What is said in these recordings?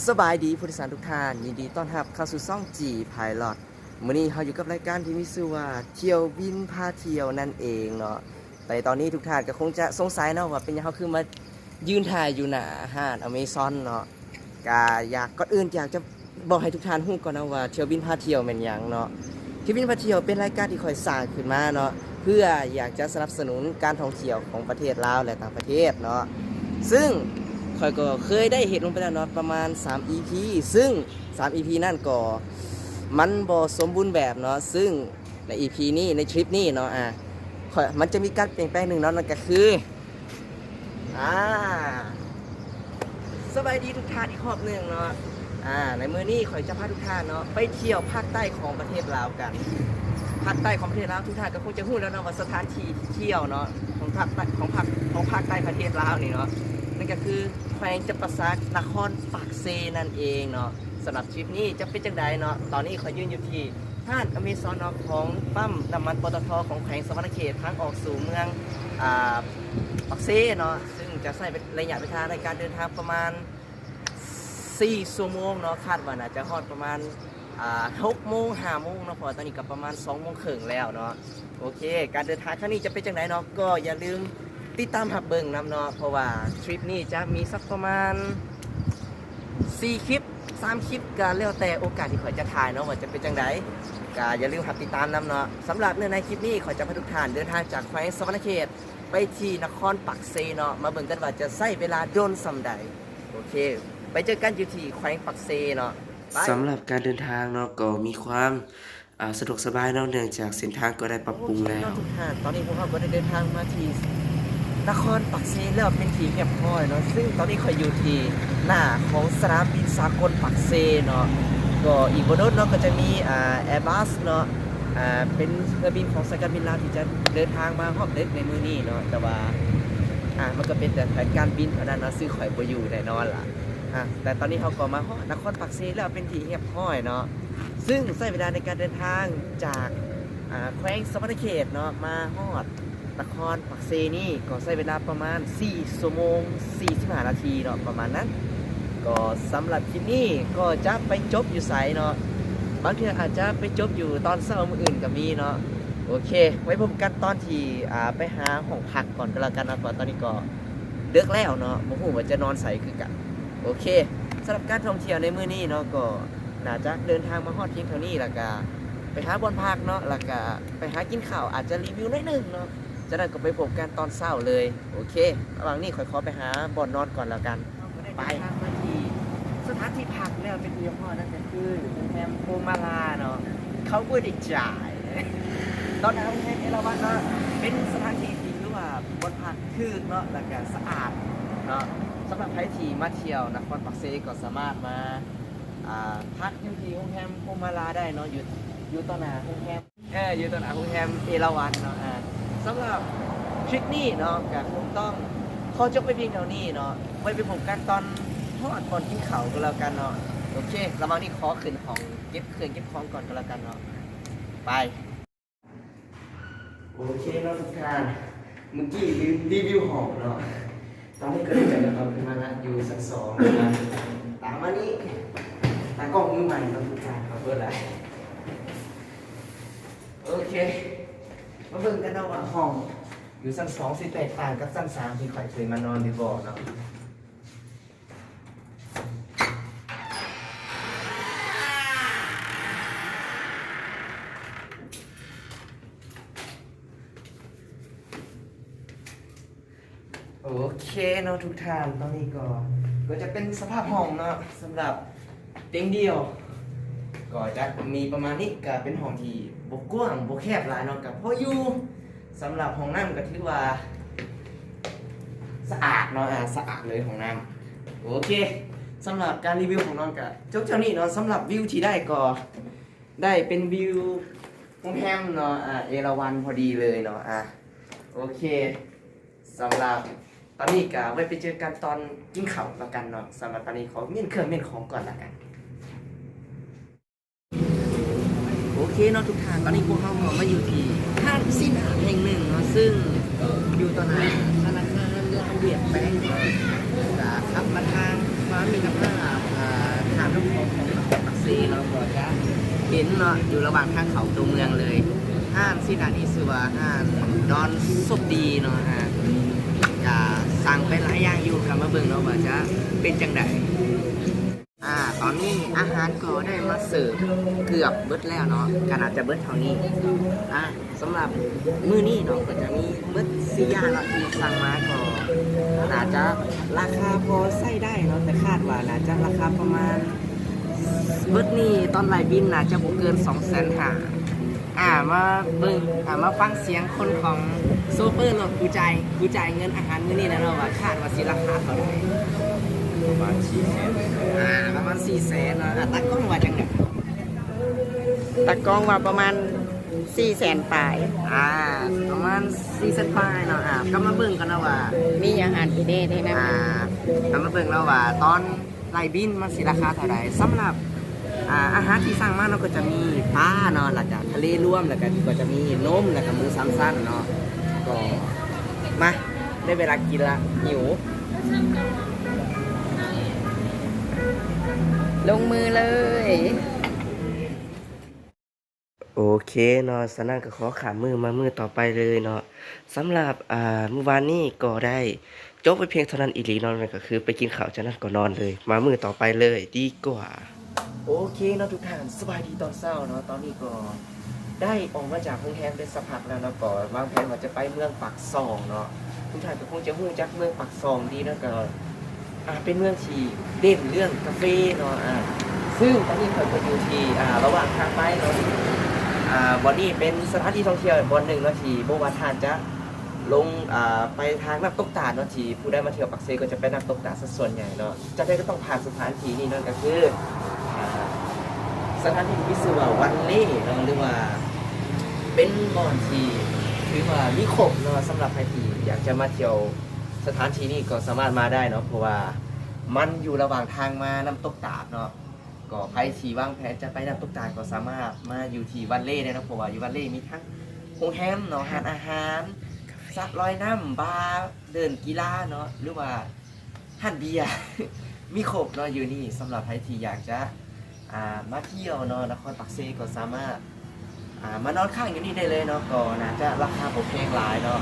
ສະບາຍດີຜູ້ໂດຍສານທຸກທ່ານ, ຍິນດີຕ້ອນຮັບເຂົ້າສູ່ຊ່ອງ G Pilot. ມື້ນີ້ເຮົາຢູ່ກັບລາຍການທີ່ມີຊື່ວ່າ ທ່ຽວບິນພາທ່ຽວນັ້ນເອງເນາະ. ແຕ່ຕອນນີ້ທຸກທ່ານກໍຄົງຈະສົງໄສເນາະວ່າເປັນຫຍັງເຮົາຄືມາຢືນຖ່າຍຢູ່ໜ້າຮ້ານອາເມຊອນເນາະ. ກະຢາກ ກ່ອນອື່ນຢາກຈະ ບອກໃຫ້ທຸກທ່ານຮູ້ກ່ອນນະວ່າ ທ່ຽວບິນພາທ່ຽວແມ່ນຫຍັງເນາະ. ທ່ຽວບິນພາທ່ຽວເປັນລາຍການທີ່ຂ້ອຍສ້າງຂຶ້ນມາເນາະ ເພື່ອຢາກຈະສະໜັບສະໜູນການທ່ອງທ່ຽວຂອງປະເທດລາວ ແລະ ຕ່າງປະເທດເນາະ. ຊຶ່ງຂ້ອຍກໍເຄີຍໄດ້ເຮັດລົງໄປແລ້ວເນາະ ປະມານສາມອີພີ ຊຶ່ງສາມອີພີນັ້ນກໍມັນບໍ່ສົມບູນແບບເນາະ. ຊຶ່ງໃນອີພີນີ້ ໃນທຣິບນີ້ເນາະ ອາ ຂ້ອຍ ມັນຈະມີການປ່ຽນແປງໜຶ່ງເນາະ ນັ້ນກໍຄື ອາ ສະບາຍດີທຸກທ່ານອີກຮອບໜຶ່ງເນາະ. ອາ ໃນມື້ນີ້ຂ້ອຍຈະພາທຸກທ່ານເນາະ ໄປທ່ຽວພາກໃຕ້ຂອງປະເທດລາວກັນ. ພາກໃຕ້ຂອງປະເທດລາວ ທຸກທ່ານກໍຄົງຈະຮູ້ແລ້ວເນາະວ່າສະຖານທີ່ທີ່ທ່ຽວເນາະ ຂອງພາກໃຕ້ ຂອງພາກ ຂອງພາກໃຕ້ປະເທດລາວນີ້ເນາະ ນັ້ນກໍຄືແຂວງຈຳປາສັກ ນະຄອນປາກເຊນັ້ນເອງເນາະ. ສຳລັບທຣິບນີ້ຈະເປັນຈັ່ງໃດເນາະ ຕອນນີ້ຂ້ອຍຢືນຢູ່ທີ່ ຮ້ານອາເມຊອນເນາະ ຂອງປ້ຳນ້ຳມັນ ປຕທ ຂອງແຂວງສະຫວັນນະເຂດ ທາງອອກສູ່ເມືອງ ອາ ປາກເຊເນາະ. ຊຶ່ງຈະໃຊ້ໄລຍະເວລາໃນການເດີນທາງປະມານສີ່ຊົ່ວໂມງເນາະ, ຄາດວ່າໜ້າຈະຮອດປະມານ ອາ ຫົກໂມງ ຫ້າໂມງເນາະ, ເພາະວ່າຕອນນີ້ກໍປະມານສອງໂມງເຄິ່ງແລ້ວເນາະ. ໂອເຄ ການເດີນທາງຄັ້ງນີ້ຈະເປັນຈັ່ງໃດເນາະ ກໍຢ່າລືມຕິດຕາມຮັບເບິ່ງນຳເນາະ, ເພາະວ່າທຣິບນີ້ຈະມີສັກປະມານ ສີ່ຄລິບ ສາມຄລິບ ກໍແລ້ວແຕ່ໂອກາດທີ່ຂ້ອຍຈະຖ່າຍເນາະ ວ່າຈະເປັນຈັ່ງໃດ ກໍຢ່າລືມຮັບຕິດຕາມນຳເນາະ. ສຳລັບເນື້ອໃນຄລິບນີ້ ຂ້ອຍຈະພາທຸກທ່ານເດີນທາງຈາກແຂວງສະຫວັນນະເຂດ ໄປທີ່ນະຄອນປາກເຊເນາະ, ມາເບິ່ງກັນວ່າຈະໃຊ້ເວລາດົນສ່ຳໃດ. ໂອເຄ ໄປເຈີກັນຢູ່ທີ່ແຂວງປາກເຊເນາະ. ໄປ. ສຳລັບການເດີນທາງເນາະ ກໍມີຄວາມ ອາ ສະດວກສະບາຍເນາະ ເນື່ອງຈາກເສັ້ນທາງກໍໄດ້ປັບປຸງແລ້ວ. ໂອເຄເນາະທຸກທ່ານ, ຕອນນີ້ພວກເຮົາກໍໄດ້ເດີນທາງມາທີ່ນະຄອນປາກເຊແລ້ວເປັນທີ່ຮຽບຮ້ອຍເນາະ, ຊຶ່ງຕອນນີ້ຂ້ອຍຢູ່ທີ່ໜ້າຂອງສະໜາມບິນສາກົນປາກເຊເນາະ. ກໍອີກບໍ່ດົນເນາະ ກໍຈະມີ ອາ Airbus ເນາະ ອາ ເປັນເຮືອບິນຂອງສາຍການບິນລາວທີ່ຈະເດີນທາງມາຮອບດຶກໃນມື້ນີ້ເນາະ, ແຕ່ວ່າ ອາ ມັນກໍເປັນແຕ່ສາຍການບິນເທົ່ານັ້ນເນາະ, ຊຶ່ງຂ້ອຍບໍ່ຢູ່ແນ່ນອນລະ. ອາ ແຕ່ຕອນນີ້ເຮົາກໍມາຮອດນະຄອນປາກເຊແລ້ວເປັນທີ່ຮຽບຮ້ອຍເນາະ. ຊຶ່ງໃຊ້ເວລາໃນການເດີນທາງຈາກ ອາ ແຂວງສະຫວັນນະເຂດເນາະ ມາຮອດນະຄອນປາກເຊນີ້ ກໍໃຊ້ເວລາປະມານສີ່ຊົ່ວໂມງສີ່ສິບຫ້ານາທີເນາະ ປະມານນັ້ນ. ກໍສຳລັບຄລິບນີ້ກໍຈະໄປຈົບຢູ່ໃສເນາະ, ບາງເທື່ອອາດຈະໄປຈົບຢູ່ຕອນເຊົ້າມື້ອື່ນກໍມີເນາະ. ໂອເຄ ໄວ້ພົບກັນຕອນທີ່ ອາ ໄປຫາຫ້ອງພັກກ່ອນກໍແລ້ວກັນເນາະ, ເພາະວ່າຕອນນີ້ກໍເດິກແລ້ວເນາະ, ບໍ່ຮູ້ວ່າຈະນອນໃສຄືກັນ. ໂອເຄ ສຳລັບການທ່ອງທ່ຽວໃນມື້ນີ້ເນາະ ກໍໜ້າຈະເດີນທາງມາຮອດພຽງເທົ່ານີ້ ແລ້ວກະໄປຫາບ່ອນພັກເນາະ, ແລ້ວກະໄປຫາກິນເຂົ້າ, ອາດຈະຣີວິວໜ້ອຍໜຶ່ງເນາະ, ຈາກນັ້ນກໍໄປພົບກັນຕອນເຊົ້າເລີຍ. ໂອເຄ ລະຫວ່າງນີ້ຂ້ອຍຂໍໄປຫາບ່ອນນອນກ່ອນແລ້ວກັນ. ເຮົາກໍໄດ້ເດີນທາງມາທີ່ສະຖານທີ່ພັກແລ້ວເປັນທີ່ຮຽບຮ້ອຍ, ນັ້ນກໍຄືໂຮງແຮມໂອມາລາເນາະ, ເຂົາບໍ່ໄດ້ຈ່າຍ. ຕອນໜ້າໂຮງແຮມເອລາວັນເນາະ, ເປັນສະຖານທີ່ທີ່ຖືວ່າບ່ອນພັກຖືກເນາະ ແລ້ວກະສະອາດເນາະ. ສຳລັບໃຜທີ່ມາທ່ຽວນະຄອນປາກເຊ ກໍສາມາດມາ ອ່າ ພັກຢູ່ທີ່ໂຮງແຮມໂອມາລາໄດ້ເນາະ, ຢູ່ ຢູ່ຕໍ່ໜ້າໂຮງແຮມ ເອີ ຢູ່ຕໍ່ໜ້າໂຮງແຮມເອລາວັນເນາະ. ອາ ສຳລັບຄລິບນີ້ເນາະ ກໍຄົງຕ້ອງຂໍຈົບໄວ້ພຽງເທົ່ານີ້ເນາະ, ໄວ້ໄປພົບກັນຕອນຮອດບ່ອນກິນເຂົ້າກໍແລ້ວກັນເນາະ. ໂອເຄ ລະຫວ່າງນີ້ຂໍຂຶ້ນຫ້ອງເກັບເຄື່ອງເກັບຂອງກ່ອນກໍແລ້ວກັນເນາະ. ໄປ. ໂອເຄເນາະທຸກທ່ານ, ເມື່ອກີ້ລືມຣີວິວຫ້ອງເນາະ, ຕອນນີ້ກໍໄດ້ຈັດລະຄອນຂຶ້ນມາລະ ຢູ່ຊັ້ນສອງນະ. ຕາມມານີ້ ຕາກ້ອງມືໃໝ່ເນາະທຸກທ່ານ, ຂໍໂທດຫຼາຍ. ໂອເຄ ມາເບິ່ງກັນເນາະວ່າຫ້ອງຢູ່ຊັ້ນສອງຊິແຕກຕ່າງກັບຊັ້ນສາມທີ່ຂ້ອຍເຄີຍມານອນຫຼືບໍ່ເນາະ. ໂອເຄເນາະທຸກທ່ານ, ຕອນນີ້ກໍ ກໍຈະເປັນສະພາບຫ້ອງເນາະ, ສຳລັບຕຽງດຽວກໍຈະມີປະມານນີ້, ກໍເປັນຫ້ອງທີ່ບໍ່ກວ້າງບໍ່ແຄບຫຼາຍເນາະ, ກໍພໍຢູ່. ສຳລັບຫ້ອງນ້ຳກໍຖືວ່າສະອາດເນາະ, ອາ ສະອາດເລີຍຫ້ອງນ້ຳ. ໂອເຄ ສຳລັບການຣີວິວຂອງນ້ອງກໍຈົບເທົ່ານີ້ເນາະ. ສຳລັບວິວທີ່ໄດ້ກໍໄດ້ເປັນວິວໂຮງແຮມເນາະ, ອາ ເອລາວັນພໍດີເລີຍເນາະ. ອາ ໂອເຄ ສຳລັບຕອນນີ້ກໍໄວ້ໄປເຈີກັນຕອນກິນເຂົ້າແລ້ວກັນເນາະ. ສຳລັບຕອນນີ້ຂໍມ້ຽນເຄື່ອງມ້ຽນຂອງກ່ອນລະກັນ. ໂອເຄເນາະທຸກທ່ານ, ຕອນນີ້ພວກເຮົາກໍມາຢູ່ທີ່ຮ້ານຊີ້ນຫາງແຫ່ງໜຶ່ງເນາະ, ຊຶ່ງຢູ່ຕໍ່ໜ້າທະນາຄານລາວຫວຽດແບງເນາະ. ກໍຂັບມາທາງ ມາມິດຕະພາບ ອ່າ ນີ້ເນາະ ກໍຈະເຫັນເນາະ ຢູ່ລະຫວ່າງທາງເຂົ້າຕົວເມືອງເລີຍ. ຮ້ານຊີ້ນອັນນີ້ຊື່ວ່າຮ້ານດອນໂຊກດີເນາະ ອ່າ ກະສັ່ງໄປຫຼາຍຢ່າງຢູ່ ກະມາເບິ່ງເນາະວ່າຈະເປັນຈັ່ງໃດ. ອ່າ ຕອນນີ້ອາຫານກໍໄດ້ມາເສີບເກືອບເບິດແລ້ວເນາະ ກະໜ້າຈະເບິດເທົ່ານີ້. ອ່າ ສຳລັບມື້ນີ້ເນາະ ກໍຈະມີເບິດສີ່ຢ່າງເນາະ ທີ່ສັ່ງມາ ກໍໜ້າຈະລາຄາພໍໃຊ້ໄດ້ເນາະ ແຕ່ຄາດວ່າໜ້າຈະລາຄາປະມານ ເບິດນີ້ຕອນໄລ່ບິນໜ້າຈະບໍ່ເກີນສອງແສນຫ້າ. ອ່າ ມາເບິ່ງ ອ່າ ມາຟັງສຽງຄົນຂອງໂຊເຟີລົດຜູ້ຈ່າຍ ຜູ້ຈ່າຍເງິນອາຫານມື້ນີ້ແລ້ວເນາະ ວ່າຄາດວ່າຊິລາຄາເທົ່າໃດ. ປະມານສີ່ແສນ. ອ່າ ປະມານສີ່ແສນເນາະ. ອ່າ ຕາກ້ອງວ່າຈັ່ງໃດ? ຕາກ້ອງວ່າປະມານສີ່ແສນປາຍ. ອ່າ ປະມານສີ່ແສນປາຍເນາະ. ອ່າ ກໍມາເບິ່ງກັນເນາະວ່າມີອາຫານອີ່ເດເດນຳ. ອ່າ ກໍມາເບິ່ງເນາະວ່າຕອນໄລ່ບິນມັນຊິລາຄາເທົ່າໃດ. ສຳລັບ ອ່າ ອາຫານທີ່ສັ່ງມາເນາະ ກໍຈະມີປາເນາະ ແລ້ວກະທະເລລວມ ແລ້ວກະ ກໍຈະມີນົມ ແລ້ວກະໝູສາມຊັ້ນເນາະ. ກໍມາ ໄດ້ເວລາກິນລະ ຫິວ. ລົງມືເລີຍ. ໂອເຄເນາະ ສະນັ້ນກໍຂໍຂ້າມມື້ມາມື້ຕໍ່ໄປເລີຍເນາະ. ສຳລັບ ອ່າ ມື້ວານນີ້ກໍໄດ້ຈົບໄປພຽງເທົ່ານັ້ນອີ່ຫຼີເນາະ ນັ້ນກໍຄືໄປກິນເຂົ້າ ຈາກນັ້ນກໍນອນເລີຍ. ມາມື້ຕໍ່ໄປເລີຍດີກວ່າ. ໂອເຄເນາະ ທຸກທ່ານ ສະບາຍດີຕອນເຊົ້າເນາະ. ຕອນນີ້ກໍໄດ້ອອກມາຈາກໂຮງແຮມໄດ້ສັກພັກແລ້ວເນາະ ກໍວາງແຜນວ່າຈະໄປເມືອງປາກຊ່ອງເນາະ. ທຸກທ່ານກໍຄົງຈະຮູ້ຈັກເມືອງປາກຊ່ອງດີເນາະ ກໍ ອ່າ ເປັນເມືອງທີ່ເດັ່ນເລື່ອງກາເຟເນາະ. ອ່າ ຊຶ່ງຕອນນີ້ຂ້ອຍກໍຢູ່ທີ່ ອ່າ ລະຫວ່າງທາງໄປເນາະ. ອ່າ ບ່ອນນີ້ເປັນສະຖານທີ່ທ່ອງທ່ຽວບ່ອນໜຶ່ງເນາະ ທີ່ບໍ່ວ່າທ່ານຈະລົງ ອ່າ ໄປທາງນ້ຳຕົກຕາດເນາະ ທີ່ຜູ້ໃດມາທ່ຽວປາກເຊກໍຈະໄປນ້ຳຕົກຕາດຊະສ່ວນໃຫຍ່ເນາະ. ຈັ່ງໃດກໍຕ້ອງຜ່ານສະຖານທີ່ນີ້ ນັ້ນກໍຄື ອ່າ ສະຖານທີ່ທີ່ມີຊື່ວ່າວັນເລເນາະ ຫຼືວ່າເປັນບ່ອນທີ່ຖືວ່າມີຄົບເນາະ. ສຳລັບໃຜທີ່ຢາກຈະມາທ່ຽວ ສະຖານທີ່ນີ້ກໍສາມາດມາໄດ້ເນາະ ເພາະວ່າມັນຢູ່ລະຫວ່າງທາງມານ້ຳຕົກຕາດເນາະ. ກໍໃຜທີ່ວາງແຜນຈະໄປນ້ຳຕົກຕາດກໍສາມາດມາຢູ່ທີ່ວັນເລໄດ້ເນາະ ເພາະວ່າຢູ່ວັນເລມີທັງໂຮງແຮມເນາະ, ຮ້ານອາຫານ, ສະລອຍນ້ຳ, ບາ, ເດີ່ນກິລາເນາະ ຫຼືວ່າຮ້ານເບຍ ມີຄົບເນາະຢູ່ນີ້. ສຳລັບໃຜທີ່ຢາກຈະ ອ່າ ມາທ່ຽວເນາະ ນະຄອນປາກເຊກໍສາມາດ ອ່າ ມານອນຄ້າງຢູ່ນີ້ໄດ້ເລີຍເນາະ ກໍໜ້າຈະລາຄາບໍ່ແພງຫຼາຍເນາະ.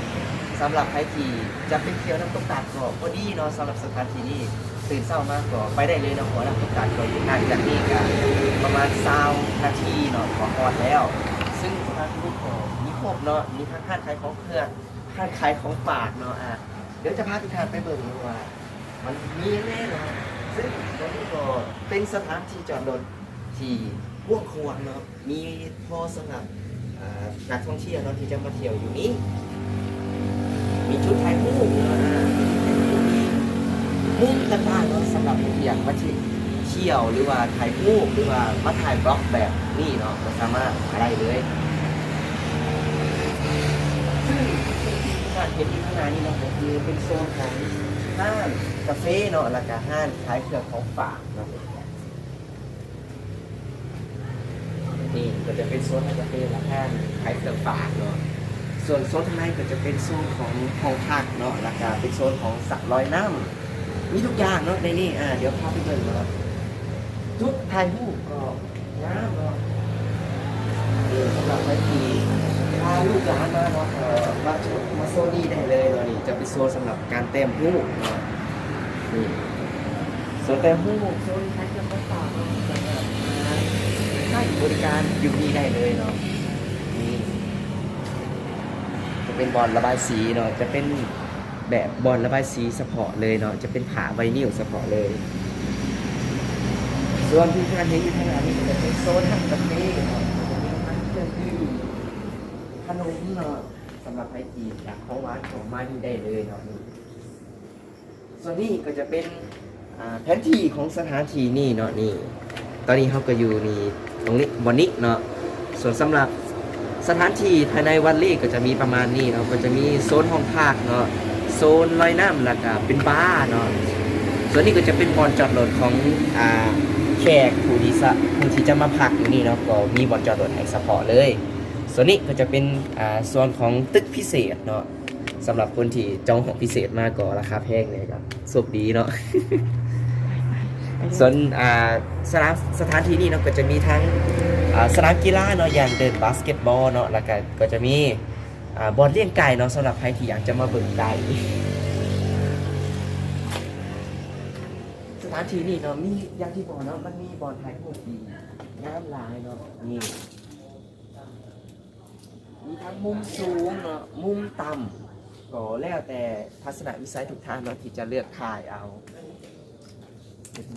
ສຳລັບໃຜທີ່ຈະໄປທ່ຽວນ້ຳຕົກຕາດກໍພໍດີເນາະ. ສຳລັບສະຖານທີ່ນີ້ ຕື່ນເຊົ້າມາກໍໄປໄດ້ເລີຍເນາະ ເພາະວ່ານ້ຳຕົກຕາດກໍຢູ່ຫ່າງຈາກນີ້ກະປະມານຊາວນາທີເນາະ ກໍຮອດແລ້ວ. ຊຶ່ງສະຖານທີ່ນີ້ກໍມີຄົບເນາະ ມີທັງຮ້ານຂາຍຂອງເຄື່ອງ ຮ້ານຂາຍຂອງຝາກເນາະ. ອ່າ ດຽວຈະພາທຸກທ່ານໄປເບິ່ງເນາະວ່າມັນມີຫຍັງແດ່ເນາະ. ຊຶ່ງຕົວນີ້ກໍເປັນສະຖານທີ່ຈອດລົດທີ່ກວ້າງຂວາງເນາະ ມີພໍສຳລັບ ເອີ ນັກທ່ອງທ່ຽວເນາະ ທີ່ຈະມາທ່ຽວຢູ່ນີ້. ມີຈຸດຖ່າຍຮູບເນາະ ອ່າ ມີມຸມຕ່າງໆເນາະ ສຳລັບຜູ້ທີ່ຢາກມາທ່ຽວ ຫຼືວ່າຖ່າຍຮູບ ຫຼືວ່າມາຖ່າຍບລັອກແບບນີ້ເນາະ ກໍສາມາດມາໄດ້ເລີຍ. ຊຶ່ງທີ່ທ່ານເຫັນຢູ່ຂ້າງໜ້ານີ້ເນາະ ກໍຄືເປັນໂຊນຂອງຮ້ານກາເຟເນາະ ແລ້ວກະຮ້ານຂາຍເຄື່ອງຂອງຝາກເນາະ. ນີ້ກໍຈະເປັນໂຊນຮ້ານກາເຟ ແລະ ຮ້ານຂາຍເຄື່ອງຝາກເນາະ. ສ່ວນໂຊນທາງໃນກໍຈະເປັນໂຊນຂອງຫ້ອງພັກເນາະ ແລ້ວກະເປັນໂຊນຂອງສະລອຍນ້ຳ ມີທຸກຢ່າງເນາະໃນນີ້. ອ່າ ດຽວພາໄປເບິ່ງເນາະ. ຈຸດຖ່າຍຮູບກໍງາມເນາະ. ເອີ ສຳລັບໃຜທີ່ພາລູກຫຼານມາເນາະ ກໍມາ ມາໂຊນນີ້ໄດ້ເລີຍເນາະ. ນີ້ຈະເປັນໂຊນສຳລັບການແຕ້ມຮູບເນາະ. ນີ້ ໂຊນແຕ້ມຮູບ ໂຊນຂາຍເຄື່ອງຂອງຝາກເນາະ ສາມາດມາໃຊ້ບໍລິການຢູ່ນີ້ໄດ້ເລີຍເນາະ. ນີ້ຈະເປັນບ່ອນລະບາຍສີເນາະ ຈະເປັນແບບບ່ອນລະບາຍສີສະເພາະເລີຍເນາະ ຈະເປັນຜ້າໄວນິວສະເພາະເລີຍ. ສ່ວນທີ່ທ່ານເຫັນຢູ່ທາງໜ້ານີ້ກໍຈະເປັນໂຊນຮ້ານກາເຟເນາະ ຈະມີທັງເຄື່ອງດື່ມ ຂະໜົມເນາະ. ສຳລັບໃຜທີ່ຢາກຂອງຫວານກໍມານີ້ໄດ້ເລີຍເນາະ. ນີ້ ສ່ວນນີ້ກໍຈະເປັນ ອ່າ ແຜນທີ່ຂອງສະຖານທີ່ນີ້ເນາະ. ນີ້ ຕອນນີ້ເຮົາກໍຢູ່ນີ້ ຕົງນີ້ ບ່ອນນີ້ເນາະ. ສ່ວນສຳລັບສະຖານທີ່ພາຍໃນວັດເລກໍຈະມີປະມານນີ້ເນາະ ກໍຈະມີໂຊນຫ້ອງພັກເນາະ ໂຊນລອຍນ້ຳ ແລ້ວກະເປັນບາເນາະ. ສ່ວນນີ້ກໍຈະເປັນບ່ອນຈອດລົດຂອງ ອ່າ ແຂກຜູ້ທີ່ສະ ຜູ້ທີ່ຈະມາພັກຢູ່ນີ້ເນາະ ກໍມີບ່ອນຈອດລົດໃຫ້ສະເພາະເລີຍ. ສ່ວນນີ້ກໍຈະເປັນ ອ່າ ສ່ວນຂອງຕຶກພິເສດເນາະ. ສຳລັບຄົນທີ່ຈອງຫ້ອງພິເສດມາກໍລາຄາແພງແດ່ ກໍໂຊກດີເນາະ. ສ່ວນ ອ່າ ສະໜາມ ສະຖານທີ່ນີ້ເນາະ ກໍຈະມີທັງ ອ່າ ສະໜາມກິລາເນາະ ຢ່າງເດີ່ນບາສເກັດບອລເນາະ ແລ້ວກໍ ກໍຈະມີ ອ່າ ບ່ອນລ້ຽງໄກ່ເນາະ ສຳລັບໃຜທີ່ຢາກຈະມາເບິ່ງໄກ່. ສະຖານທີ່ນີ້ເນາະ ມີ ຢ່າງທີ່ບອກເນາະ ມັນມີບ່ອນຖ່າຍຮູບທີ່ງາມຫຼາຍເນາະ ນີ້ ມີທັງມຸມສູງເນາະ ມຸມຕ່ຳ ກໍແລ້ວແຕ່ທັດສະນະວິໄສທຸກທ່ານເນາະ ທີ່ຈະເລືອກຖ່າຍເອົາ.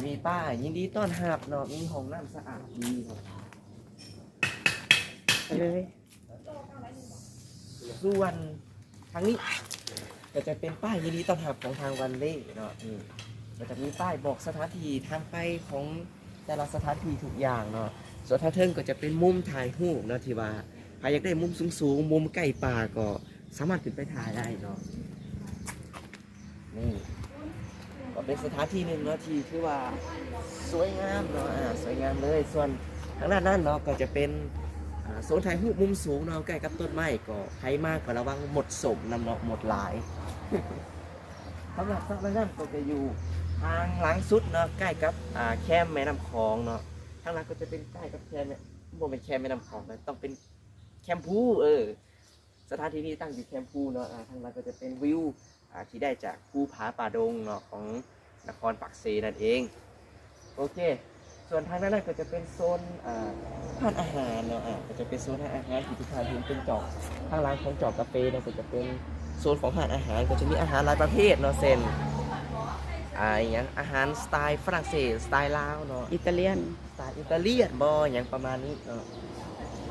ມີປ້າຍຍິນດີຕ້ອນຮັບເນາະ ມີຫ້ອງນ້ຳສະອາດດີເນາະ ເລີຍ. ສ່ວນທາງນີ້ກໍຈະເປັນປ້າຍຍິນດີຕ້ອນຮັບຂອງທາງວັນເວເນາະ ນີ້ ກໍຈະມີປ້າຍບອກສະຖານທີ່ທາງໄປຂອງແຕ່ລະສະຖານທີ່ທຸກຢ່າງເນາະ. ສ່ວນທາງເທິງກໍຈະເປັນມຸມຖ່າຍຮູບເນາະ ທີ່ວ່າໃຜຢາກໄດ້ມຸມສູງໆ ມຸມໃກ້ປ່າ ກໍສາມາດຂຶ້ນໄປຖ່າຍໄດ້ເນາະ. ນີ້ກໍເປັນສະຖານທີ່ໜຶ່ງເນາະ ທີ່ຖືວ່າສວຍງາມເນາະ ອາ ສວຍງາມເລີຍ. ສ່ວນທາງດ້ານນັ້ນເນາະ ກໍຈະເປັນ ອາ ໂຊນຖ່າຍຮູບມຸມສູງເນາະ ໃກ້ກັບຕົ້ນໄມ້ ກໍໃຜມາກໍລະວັງມົດສົມນຳເນາະ ມົດຫຼາຍ. ສຳລັບສະໜາມນັ້ນກໍຈະຢູ່ທາງຫຼັງສຸດເນາະ ໃກ້ກັບ ອາ ແຄມແມ່ນ້ຳຂອງເນາະ. ທາງຫຼັງກໍຈະເປັນໃກ້ກັບແຄມ ບໍ່ແມ່ນແຄມແມ່ນ້ຳຂອງນະ ຕ້ອງເປັນແຄມພູ ເອີ ສະຖານທີ່ນີ້ຕັ້ງຢູ່ແຄມພູເນາະ ອາ ທາງຫຼັງກໍຈະເປັນວິວ ອາ ທີ່ໄດ້ຈາກພູຜາປ່າດົງເນາະ ຂອງນະຄອນປາກເຊນັ້ນເອງ. ໂອເຄ ສ່ວນທາງດ້ານນັ້ນກໍຈະເປັນໂຊນ ອາ ຮ້ານອາຫານເນາະ ອາ ກໍຈະເປັນໂຊນຮ້ານອາຫານທີ່ທຸກທ່ານເຫັນເປັນຈອກ ທາງຫຼັງຂອງຈອກກາເຟເນາະ ກໍຈະເປັນໂຊນຂອງຮ້ານອາຫານ ກໍຈະມີອາຫານຫຼາຍປະເພດເນາະ ເຊັ່ນ ອາ ອີ່ຫຍັງ ອາຫານສະໄຕຝຣັ່ງເສດ ສະໄຕລາວເນາະ ອິຕາລຽນ ສະໄຕອິຕາລຽນບໍ ຫຍັງປະມານນີ້ເນາະ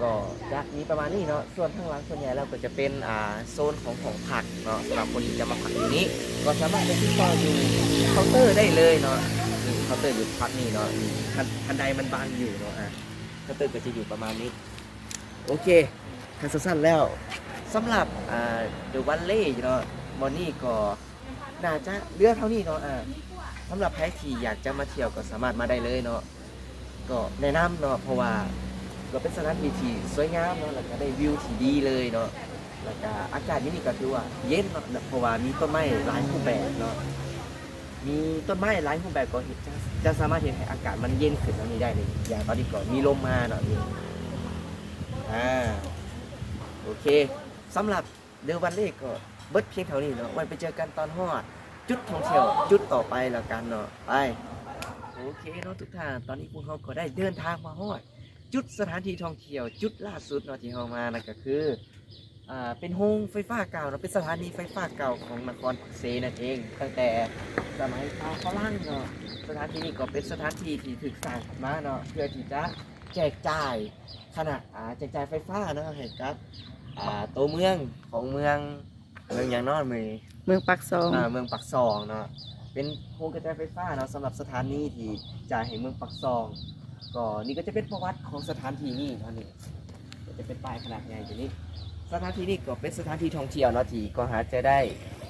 ກໍຈະມີປະມານນີ້ເນາະ. ສ່ວນທາງຫຼັງສ່ວນໃຫຍ່ແລ້ວກໍຈະເປັນ ອ່າ ໂຊນຂອງຫ້ອງພັກເນາະ ສຳລັບຄົນທີ່ຈະມາພັກຢູ່ນີ້ ກໍສາມາດໄປຕິດຕໍ່ຢູ່ເຄົາເຕີໄດ້ເລີຍເນາະ. ນີ້ເຄົາເຕີຢູ່ພາດນີ້ເນາະ ນີ້ ຄັນ ຄັນໄດມັນບັງຢູ່ເນາະ ອາ ເຄົາເຕີກໍຈະຢູ່ປະມານນີ້. ໂອເຄ ຄັນຊັ້ນໆແລ້ວ ສຳລັບ ອ່າ The Valley ເນາະ ບ່ອນນີ້ກໍໜ້າຈະເຫຼືອເທົ່ານີ້ເນາະ ອາ ສຳລັບໃຜທີ່ຢາກຈະມາທ່ຽວກໍສາມາດມາໄດ້ເລີຍເນາະ. ກໍແນະນຳເນາະ ເພາະວ່າກໍເປັນສະຖານທີ່ທີ່ສວຍງາມເນາະ ແລ້ວກໍໄດ້ວິວທີ່ດີເລີຍເນາະ ແລ້ວກໍອາກາດຢູ່ນີ້ກໍຖືວ່າເຢັນເນາະ ເພາະວ່າມີຕົ້ນໄມ້ຫຼາຍຮູບແບບເນາະ ມີຕົ້ນໄມ້ຫຼາຍຮູບແບບ ກໍເຮັດ ຈະ ຈະສາມາດເຮັດໃຫ້ອາກາດມັນເຢັນຂຶ້ນແນວນີ້ໄດ້ເລີຍ. ຢ່າງຕອນນີ້ກໍມີລົມມາເນາະ ນີ້ ອາ ໂອເຄ ສຳລັບ The Valley ກໍເບິດພຽງເທົ່ານີ້ເນາະ ໄວ້ໄປເຈີກັນຕອນຮອດຈຸດທ່ອງທ່ຽວຈຸດຕໍ່ໄປແລ້ວກັນເນາະ ໄປ. ໂອເຄເນາະທຸກທ່ານ ຕອນນີ້ພວກເຮົາກໍໄດ້ເດີນທາງມາຮອດຈຸດສະຖານທີ່ທ່ອງທ່ຽວຈຸດລ່າສຸດເນາະ ທີ່ເຮົາມານັ້ນກໍຄື ອ່າ ເປັນໂຮງໄຟຟ້າເກົ່າເນາະ ເປັນສະຖານີໄຟຟ້າເກົ່າຂອງນະຄອນປາກເຊນັ້ນເອງ ຕັ້ງແຕ່ສະໄໝຊາວຝຣັ່ງເນາະ. ສະຖານທີ່ນີ້ກໍເປັນສະຖານທີ່ທີ່ຖືກສ້າງຂຶ້ນມາເນາະ ເພື່ອທີ່ຈະແຈກຈ່າຍ ຂະໜາດ ອ່າ ແຈກຈ່າຍໄຟຟ້າເນາະ ໃຫ້ກັບ ອ່າ ໂຕເມືອງຂອງເມືອງ ເມືອງຫຍັງເນາະ ເມືອງປາກຊ່ອງ ອ່າ ເມືອງປາກຊ່ອງເນາະ ເປັນໂຮງກະຈາຍໄຟຟ້າເນາະ ສຳລັບສະຖານີທີ່ຈ່າຍໃຫ້ເມືອງປາກຊ່ອງ. ກໍນີ້ກໍຈະເປັນປະຫວັດຂອງສະຖານທີ່ນີ້ເນາະ ນີ້ກໍຈະເປັນປ້າຍຂະໜາດໃຫຍ່ຕົວນີ້. ສະຖານທີ່ນີ້ກໍເປັນສະຖານທີ່ທ່ອງທ່ຽວເນາະ ທີ່ກໍຫາຈະໄດ້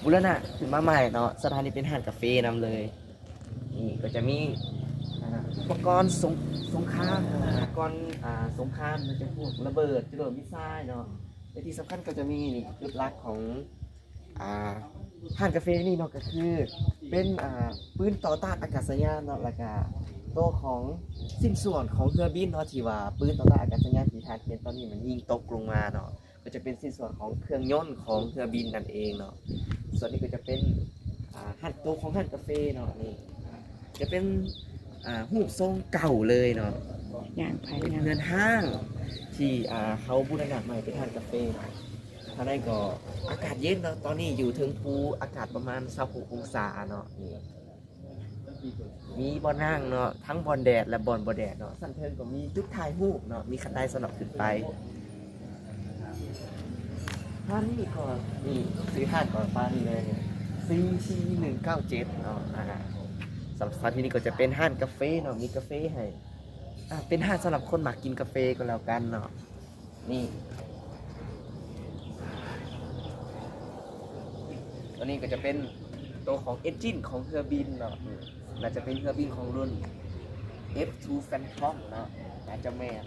ບູລະນະຂຶ້ນມາໃໝ່ເນາະ. ສະຖານທີ່ເປັນຮ້ານກາເຟນຳເລີຍ. ນີ້ກໍຈະມີ ອ່າ ອຸປະກອນສົງ ສົງຄາມ ອຸປະກອນ ອ່າ ສົງຄາມ ກໍຈະພວກລະເບີດ ຈະໂດດ ມິດຊາຍເນາະ ແລະ ທີ່ສຳຄັນກໍຈະມີ ນີ້ ຈຸດຫຼັກຂອງ ອ່າ ຮ້ານກາເຟນີ້ເນາະ ກໍຄືເປັນ ອ່າ ປືນຕໍ່ຕ້ານອາກາດສະຍານເນາະ ແລ້ວກະໂຕຂອງຊິ້ນສ່ວນຂອງເຮືອບິນເນາະ ທີ່ວ່າປືນຕໍ່ຕ້ານອາກາດສະຍານທີ່ທ່ານເຫັນຕອນນີ້ມັນຍິງຕົກລົງມາເນາະ. ກໍຈະເປັນຊິ້ນສ່ວນຂອງເຄື່ອງຍົນຂອງເຮືອບິນນັ້ນເອງເນາະ. ສ່ວນນີ້ກໍຈະເປັນ ອ່າ ຮ້ານ ໂຕຂອງຮ້ານກາເຟເນາະ. ນີ້ຈະເປັນ ອ່າ ຮູບຊົງເກົ່າເລີຍເນາະ ຍ່າງໄປຍ່າງ ເຮືອນຮ້າງທີ່ ອ່າ ເຂົາບູລະນະໃໝ່ເປັນຮ້ານກາເຟເນາະ. ທາງໃນກໍອາກາດເຢັນເນາະ ຕອນນີ້ຢູ່ເທິງພູ ອາກາດປະມານຊາວຫົກອົງສາເນາະ. ນີ້ ມີບ່ອນນັ່ງເນາະ ທັງບ່ອນແດດ ແລະ ບ່ອນບໍ່ແດດເນາະ. ຊັ້ນເທິງກໍມີຈຸດຖ່າຍຮູບເນາະ ມີຄັນໄດສຳລັບຂຶ້ນໄປ. ຮ້ານນີ້ກໍ ນີ້ ຊື່ຮ້ານກໍປານນີ້ເລີຍ ຊີທີໜຶ່ງເກົ້າເຈັດເນາະ. ອ່າ ສຳລັບສະຖານທີ່ນີ້ກໍຈະເປັນຮ້ານກາເຟເນາະ ມີກາເຟໃຫ້ ອ່າ ເປັນຮ້ານສຳລັບຄົນມັກກິນກາເຟກໍແລ້ວກັນເນາະ. ນີ້ ຕົວນີ້ກໍຈະເປັນຕົວຂອງເອັນຈິນຂອງເຮືອບິນເນາະ. ນີ້ ໜ້າຈະເປັນເຮືອບິນຂອງລຸ້ນ ເອັຟທູ Phantom ເນາະ ໜ້າຈະແມ່ນ.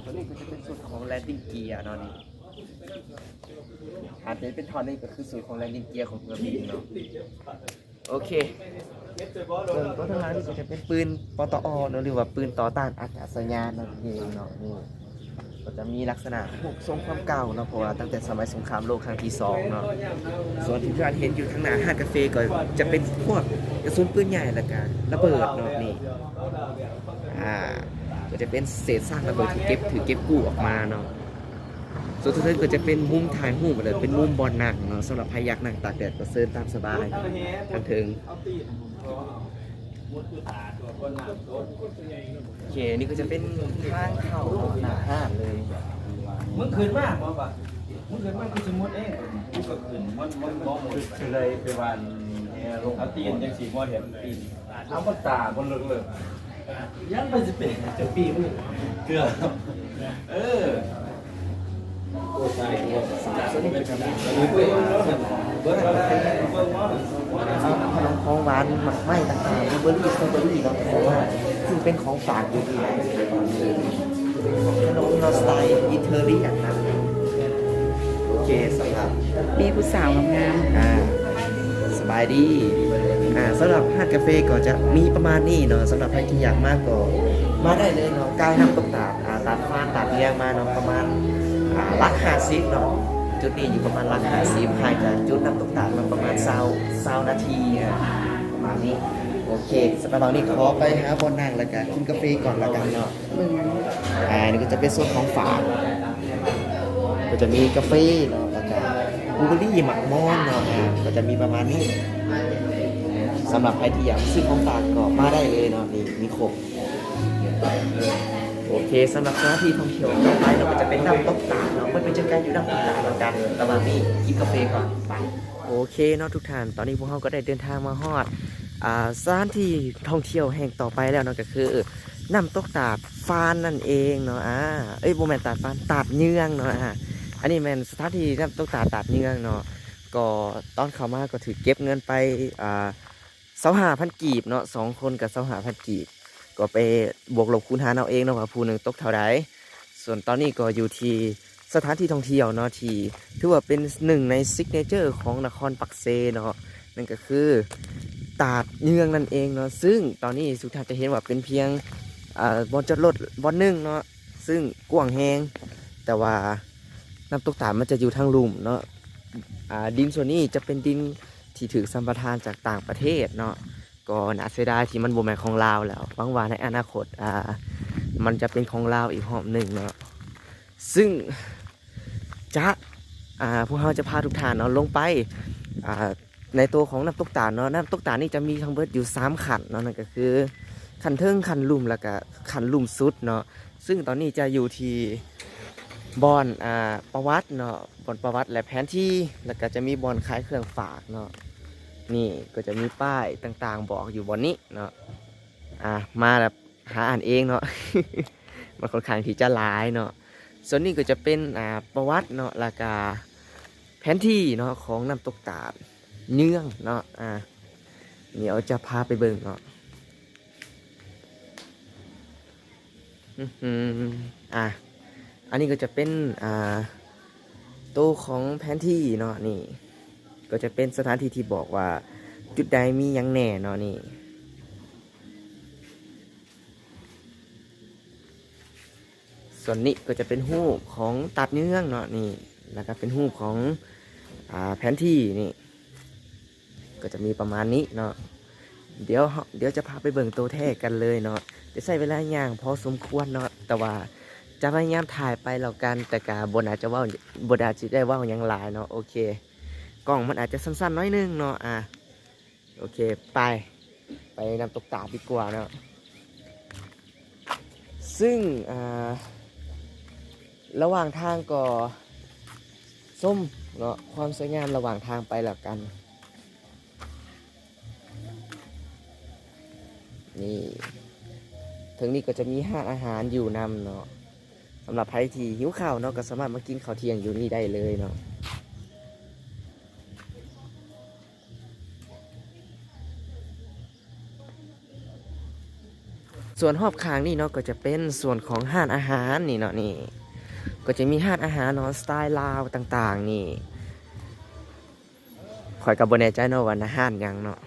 ຕົວນີ້ກໍຈະເປັນຊຸດຂອງ landing gear ເນາະ. ນີ້ ອາດຈະເປັນທ່ອນນີ້ກໍຄືຊຸດຂອງ landing gear ຂອງເຮືອບິນເນາະ. ໂອເຄ ສ່ວນຕົວທາງຫຼັງນີ້ກໍຈະເປັນປືນ ປຕອ ເນາະ ຫຼືວ່າປືນຕໍ່ຕ້ານອາກາດສະຍານນັ້ນເອງເນາະ. ນີ້ກໍຈະມີລັກສະນະຮູບຊົງຄວາມເກົ່າເນາະ ເພາະວ່າຕັ້ງແຕ່ສະໄໝສົງຄາມໂລກຄັ້ງທີສອງເນາະ. ສ່ວນທີ່ທ່ານເຫັນຢູ່ທາງໜ້າຮ້ານກາເຟກໍຈະເປັນພວກກະສຸນປືນໃຫຍ່ ແລ້ວກະລະເບີດເນາະ. ນີ້ ອ່າ ກໍຈະເປັນເສດຊາກລະເບີດທີ່ເກັບ ຖືກເກັບກູ້ອອກມາເນາະ. ສ່ວນເທິງກໍຈະເປັນມຸມຖ່າຍຮູບ ແລະ ເປັນມຸມບ່ອນນັ່ງເນາະ. ສຳລັບໃຜຢາກນັ່ງຕາກແດດກໍເຊີນຕາມສະບາຍທາງເທິງ. ໂອເຄ ນີ້ກໍຈະເປັນທາງເຂົ້າເນາະ ໜ້າຮ້ານເລີຍ. ມຶງຂຶ້ນມາບໍ່ວະ? ມຶງຂຶ້ນມາ ກູຊິມຸດເອງ. ກູກໍຂຶ້ນ ມັນ ມັນບໍ່ມຸດ. ຄືໄດ້ໄປຫວ່ານແຫລົງ ເອົາຕີນຈັ່ງຊີ້ບໍ່ເຫັນຕີນ. ເອົາມັນຕາບໍ່ເລິກໆ. ຍັງໄປຊິເປັນຈັກປີມື້ ເກືອບ ເອີ. ຂະໜົມຂອງຫວານ ໝາກໄມ້ຕ່າງໆ ບລູເບີຣີ ສະຕໍເບີຣີເນາະ ເພາະວ່າ ຊຶ່ງເປັນຂອງຝາກຢູ່ທີ່ ຂະໜົມເນາະ ສະໄຕອິຕາລີນນະ. ໂອເຄ ສຳລັບ ມີຜູ້ສາວງາມໆ ອ່າ ສະບາຍດີ. ອ່າ ສຳລັບຮ້ານກາເຟກໍຈະມີປະມານນີ້ເນາະ. ສຳລັບໃຜທີ່ຢາກມາກໍມາໄດ້ເລີຍເນາະ ກາງນ້ຳຕົກຕາດ ອ່າ ຕາດຟານ ຕາດເຍືອງມາເນາະ ປະມານ ອ່າ ຫຼັກຫ້າສິບເນາະ. ຈຸດນີ້ຢູ່ປະມານຫຼັກຫ້າສິບ ຫ່າງຈາກຈຸດນ້ຳຕົກຕາດມາປະມານຊາວ ຊາວນາທີ ອ່າ ປະມານນີ້. ໂອເຄ ສຳລັບເຮົານີ້ຂໍໄປຫາບ່ອນນັ່ງ ແລ້ວກະກິນກາເຟກ່ອນລະກັນເນາະ. ເບິ່ງ ອ່າ ນີ້ກໍຈະເປັນໂຊນຂອງຝາກ ກໍຈະມີກາເຟເນາະ ແລ້ວກະບລູເບີຣີ ໝາກມອນເນາະ. ອ່າ ກໍຈະມີປະມານນີ້. ສຳລັບໃຜທີ່ຢາກຊື້ຂອງຝາກກໍມາໄດ້ເລີຍເນາະ ນີ້ມີຄົບ. ໂອເຄ ສຳລັບສະຖານທີ່ທ່ອງທ່ຽວຕໍ່ໄປເນາະ ກໍຈະເປັນນ້ຳຕົກຕາດເນາະ. ໄວ້ໄປເຈີກັນຢູ່ນ້ຳຕົກຕາດແລ້ວກັນ ແຕ່ວ່ານີ້ກິນກາເຟກ່ອນ ໄປ. ໂອເຄເນາະທຸກທ່ານ ຕອນນີ້ພວກເຮົາກໍໄດ້ເດີນທາງມາຮອດ ອ່າ ສະຖານທີ່ທ່ອງທ່ຽວແຫ່ງຕໍ່ໄປແລ້ວເນາະ ກໍຄືນ້ຳຕົກຕາດຟານນັ້ນເອງເນາະ. ອ່າ ເອີຍ ບໍ່ແມ່ນຕາດຟານ ຕາດເຍືອງເນາະ. ອ່າ ອັນນີ້ແມ່ນສະຖານທີ່ນ້ຳຕົກຕາດ ຕາດເຍືອງເນາະ. ກໍຕອນເຂົ້າມາກໍຖືກເກັບເງິນໄປ ອ່າ ຊາວຫ້າພັນກີບເນາະ ສອງຄົນກໍຊາວຫ້າພັນກີບ ກໍໄປບວກລົບຄູນຫານເອົາເອງເນາະ ວ່າຜູ້ໜຶ່ງຕົກເທົ່າໃດ. ສ່ວນຕອນນີ້ກໍຢູ່ທີ່ສະຖານທີ່ທ່ອງທ່ຽວເນາະ ທີ່ຖືວ່າເປັນໜຶ່ງໃນຊິກເນເຈີຂອງນະຄອນປາກເຊເນາະ ນັ້ນກໍຄືຕາດເຍືອງນັ້ນເອງເນາະ. ຊຶ່ງຕອນນີ້ທຸກທ່ານຈະເຫັນວ່າເປັນພຽງ ອ່າ ບ່ອນຈອດລົດບ່ອນໜຶ່ງເນາະ ຊຶ່ງກວ້າງແຮງ ແຕ່ວ່ານ້ຳຕົກຕາດມັນຈະຢູ່ທາງລຸ່ມເນາະ. ອ່າ ດິນສ່ວນນີ້ຈະເປັນດິນ ທີ່ຖືກສຳປະທານຈາກຕ່າງປະເທດເນາະ ກໍໜ້າເສຍດາຍທີ່ມັນບໍ່ແມ່ນຂອງລາວແລ້ວ. ຫວັງວ່າໃນອະນາຄົດ ອ່າ ມັນຈະເປັນຂອງລາວອີກຮອບໜຶ່ງເນາະ. ຊຶ່ງຈະ ອ່າ ພວກເຮົາຈະພາທຸກທ່ານເນາະ ລົງໄປ ອ່າ ໃນໂຕຂອງນ້ຳຕົກຕາດເນາະ. ນ້ຳຕົກຕາດນີ້ຈະມີທັງເບິດຢູ່ສາມຂັ້ນເນາະ ນັ້ນກໍຄືຂັ້ນເທິງ, ຂັ້ນລຸ່ມ ແລ້ວກະຂັ້ນລຸ່ມສຸດເນາະ. ຊຶ່ງຕອນນີ້ຈະຢູ່ທີ່ບ່ອນ ອ່າ ປະຫວັດເນາະ ບ່ອນປະຫວັດ ແລະ ແຜນທີ່ ແລ້ວກະຈະມີບ່ອນຂາຍເຄື່ອງຝາກເນາະ. ນີ້ກໍຈະມີປ້າຍຕ່າງໆບອກຢູ່ບ່ອນນີ້ເນາະ. ອ່າ ມາແລ້ວຫາອ່ານເອງເນາະ ມັນຂ້ອນຂ້າງທີ່ຈະຫຼາຍເນາະ. ສ່ວນນີ້ກໍຈະເປັນ ອ່າ ປະຫວັດເນາະ ແລ້ວກະແຜນທີ່ເນາະ ຂອງນ້ຳຕົກຕາດເຍືອງເນາະ. ອ່າ ດຽວຈະພາໄປເບິ່ງເນາະ. ອື ອ່າ ອັນນີ້ກໍຈະເປັນ ອ່າ ໂຕຂອງແຜນທີ່ເນາະ. ນີ້ກໍຈະເປັນສະຖານທີ່ທີ່ບອກວ່າຈຸດໃດມີຫຍັງແດ່ເນາະ. ນີ້ ສ່ວນນີ້ກໍຈະເປັນຮູບຂອງຕາດເຍືອງເນາະ. ນີ້ ແລ້ວກໍເປັນຮູບຂອງ ອ່າ ແຜນທີ່ນີ້. ກໍຈະມີປະມານນີ້ເນາະ. ດຽວເຮົາ ດຽວຈະພາໄປເບິ່ງໂຕແທ້ກັນເລີຍເນາະ. ຈະໃຊ້ເວລາຍ່າງພໍສົມຄວນເນາະ ແຕ່ວ່າຈະພະຍາຍາມຖ່າຍໄປແລ້ວກັນ ແຕ່ກະບໍ່ໜ້າຈະເວົ້າ ບໍ່ໜ້າຈະໄດ້ເວົ້າຫຍັງຫຼາຍເນາະ. ໂອເຄ ກ້ອງມັນອາດຈະສັ່ນໆໜ້ອຍໜຶ່ງເນາະ. ອ່າ ໂອເຄ ໄປ ໄປນ້ຳຕົກຕາດດີກວ່າເນາະ. ຊຶ່ງ ອ່າ ລະຫວ່າງທາງກໍຊົມເນາະ ຄວາມສວຍງາມລະຫວ່າງທາງໄປແລ້ວກັນ. ນີ້ ເທິງນີ້ກໍຈະມີຮ້ານອາຫານຢູ່ນຳເນາະ. ສຳລັບໃຜທີ່ຫິວເຂົ້າເນາະ ກໍສາມາດມາກິນເຂົ້າທ່ຽງຢູ່ນີ້ໄດ້ເລີຍເນາະ. ສ່ວນຮອບຂ້າງນີ້ເນາະ ກໍຈະເປັນສ່ວນຂອງຮ້ານອາຫານນີ້ເນາະ. ນີ້ ກໍຈະມີຮ້ານອາຫານເນາະ ສະໄຕລາວຕ່າງໆນີ້. ຂ້ອຍກໍບໍ່ແນ່ໃຈເນາະວ່າຮ້ານຫຍັງເນາະ.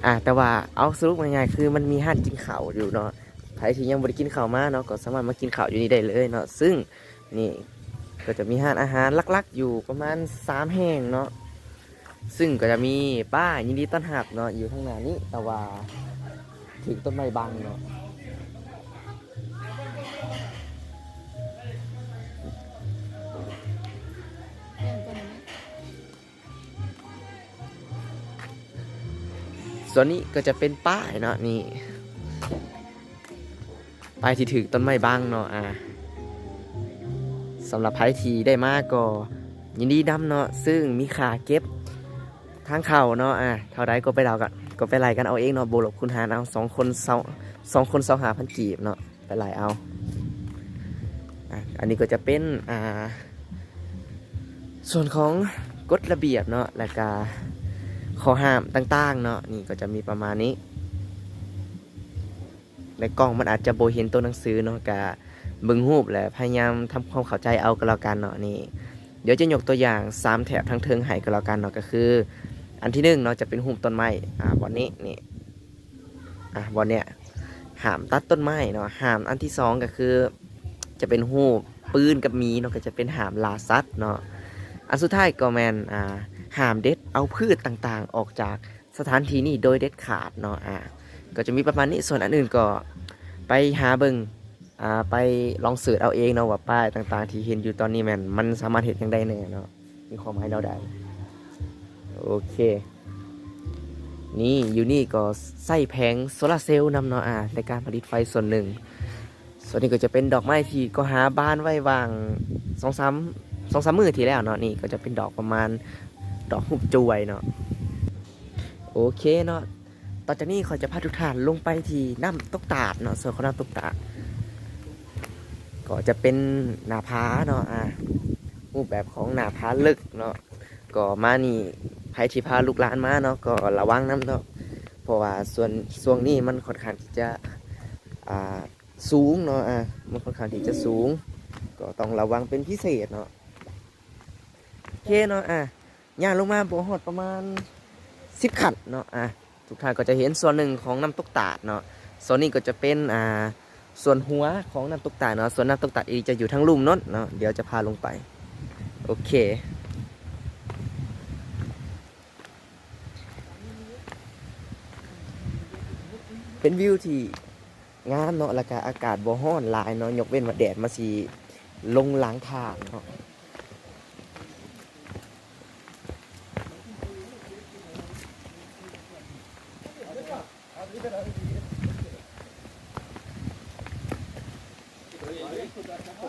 ອ່າ ແຕ່ວ່າເອົາສະຫຼຸບງ່າຍໆ ຄືມັນມີຮ້ານກິນເຂົ້າຢູ່ເນາະ. ໃຜທີ່ຍັງບໍ່ໄດ້ກິນເຂົ້າມາເນາະ ກໍສາມາດມາກິນເຂົ້າຢູ່ນີ້ໄດ້ເລີຍເນາະ. ຊຶ່ງນີ້ກໍຈະມີຮ້ານອາຫານຫຼັກໆ ຢູ່ປະມານສາມແຫ່ງເນາະ. ຊຶ່ງກໍຈະມີປ້າຍຍິນດີຕ້ອນຮັບເນາະ ຢູ່ທາງໜ້ານີ້ ແຕ່ວ່າຖືກຕົ້ນໄມ້ບັງເນາະ. ສ່ວນນີ້ກໍຈະເປັນປ້າຍເນາະ ນີ້ ປ້າຍທີ່ຖືກຕົ້ນໄມ້ບັງເນາະ. ອ່າ ສຳລັບໃຜທີ່ໄດ້ມາກໍຍິນດີນຳເນາະ. ຊຶ່ງມີຄ່າເກັບທາງເຂົ້າເນາະ ອ່າ ເທົ່າໃດກໍໄປເອົາກັນ ກໍໄປໄລ່ກັນເອົາເອງເນາະ. ບວກລົບຄູນຫານເອົາ ສອງຄົນຊາວ ສອງຄົນຊາວຫ້າພັນກີບເນາະ ໄປໄລ່ເອົາ. ອ່າ ອັນນີ້ກໍຈະເປັນ ອ່າ ສ່ວນຂອງກົດລະບຽບເນາະ ແລ້ວກະຂໍ້ຫ້າມຕ່າງໆເນາະ. ນີ້ກໍຈະມີປະມານນີ້ ໃນກ້ອງມັນອາດຈະບໍ່ເຫັນຕົວໜັງສືເນາະ ກະເບິ່ງຮູບ ແລະ ພະຍາຍາມທຳຄວາມເຂົ້າໃຈເອົາກໍແລ້ວກັນເນາະ. ນີ້ ດຽວຈະຍົກຕົວຢ່າງສາມແຖບທາງເທິງໃຫ້ກໍແລ້ວກັນເນາະ. ກໍຄືອັນທີໜຶ່ງເນາະ ຈະເປັນຮູບຕົ້ນໄມ້ ອ່າ ບ່ອນນີ້ ນີ້ ອ່າ ບ່ອນເນີ້ຍ ຫ້າມຕັດຕົ້ນໄມ້ເນາະ. ຫ້າມອັນທີສອງກໍຄືຈະເປັນຮູບປືນກັບໝີເນາະ ກໍຈະເປັນຫ້າມລ່າສັດເນາະ. ອັນສຸດທ້າຍກໍແມ່ນ ອ່າ ຫ້າມເດັດເອົາພືດຕ່າງໆອອກຈາກສະຖານທີ່ນີ້ໂດຍເດັດຂາດເນາະ. ອ່າ ກໍຈະມີປະມານນີ້. ສ່ວນອັນອື່ນກໍໄປຫາເບິ່ງ ອ່າ ໄປລອງເສີດເອົາເອງເນາະ ວ່າປ້າຍຕ່າງໆທີ່ເຫັນຢູ່ຕອນນີ້ແມ່ນມັນສາມາດເຮັດຫຍັງໄດ້ແດ່ເນາະ ມີຄວາມໝາຍແນວໃດ. ໂອເຄ ນີ້ ຢູ່ນີ້ກໍໃຊ້ແຜງໂຊລາເຊວນຳເນາະ ອ່າ ໃນການຜະລິດໄຟສ່ວນໜຶ່ງ. ສ່ວນນີ້ກໍຈະເປັນດອກໄມ້ທີ່ກໍຫາບານໄວ້ຫວ່າງສອງສາມ ສອງສາມມື້ທີ່ແລ້ວເນາະ. ນີ້ກໍຈະເປັນດອກປະມານ ດອກຮູບຈວຍເນາະ. ໂອເຄເນາະ ຕໍ່ຈາກນີ້ຂ້ອຍຈະພາທຸກທ່ານລົງໄປທີ່ນ້ຳຕົກຕາດເນາະ. ສ່ວນຂອງນ້ຳຕົກຕາດກໍຈະເປັນໜ້າຜາເນາະ ອ່າ ຮູບແບບຂອງໜ້າຜາເລິກເນາະ. ກໍມານີ້ ໃຜທີ່ພາລູກຫຼານມາເນາະ ກໍລະວັງນຳເນາະ ເພາະວ່າສ່ວນ ຊ່ວງນີ້ມັນຂ້ອນຂ້າງທີ່ຈະ ອ່າ ສູງເນາະ ອ່າ ມັນຂ້ອນຂ້າງທີ່ຈະສູງ ກໍຕ້ອງລະວັງເປັນພິເສດເນາະ. ໂອເຄເນາະ ອ່າ ຍ່າງລົງມາບໍ່ຮອດປະມານສິບຂັ້ນເນາະ ອ່າ ທຸກທ່ານກໍຈະເຫັນສ່ວນໜຶ່ງຂອງນ້ຳຕົກຕາດເນາະ. ສ່ວນນີ້ກໍຈະເປັນ ອ່າ ສ່ວນຫົວຂອງນ້ຳຕົກຕາດເນາະ. ສ່ວນນ້ຳຕົກຕາດອີກຈະຢູ່ທາງລຸ່ມໂນ້ນເນາະ ດຽວຈະພາລົງໄປ. ໂອເຄ ເປັນວິວທີ່ ງາມເນາະ ແລ້ວກະອາກາດບໍ່ຮ້ອນຫຼາຍເນາະ ຍົກເວັ້ນວ່າແດດມັນຊິລົງຫຼັງທາງເນາະ.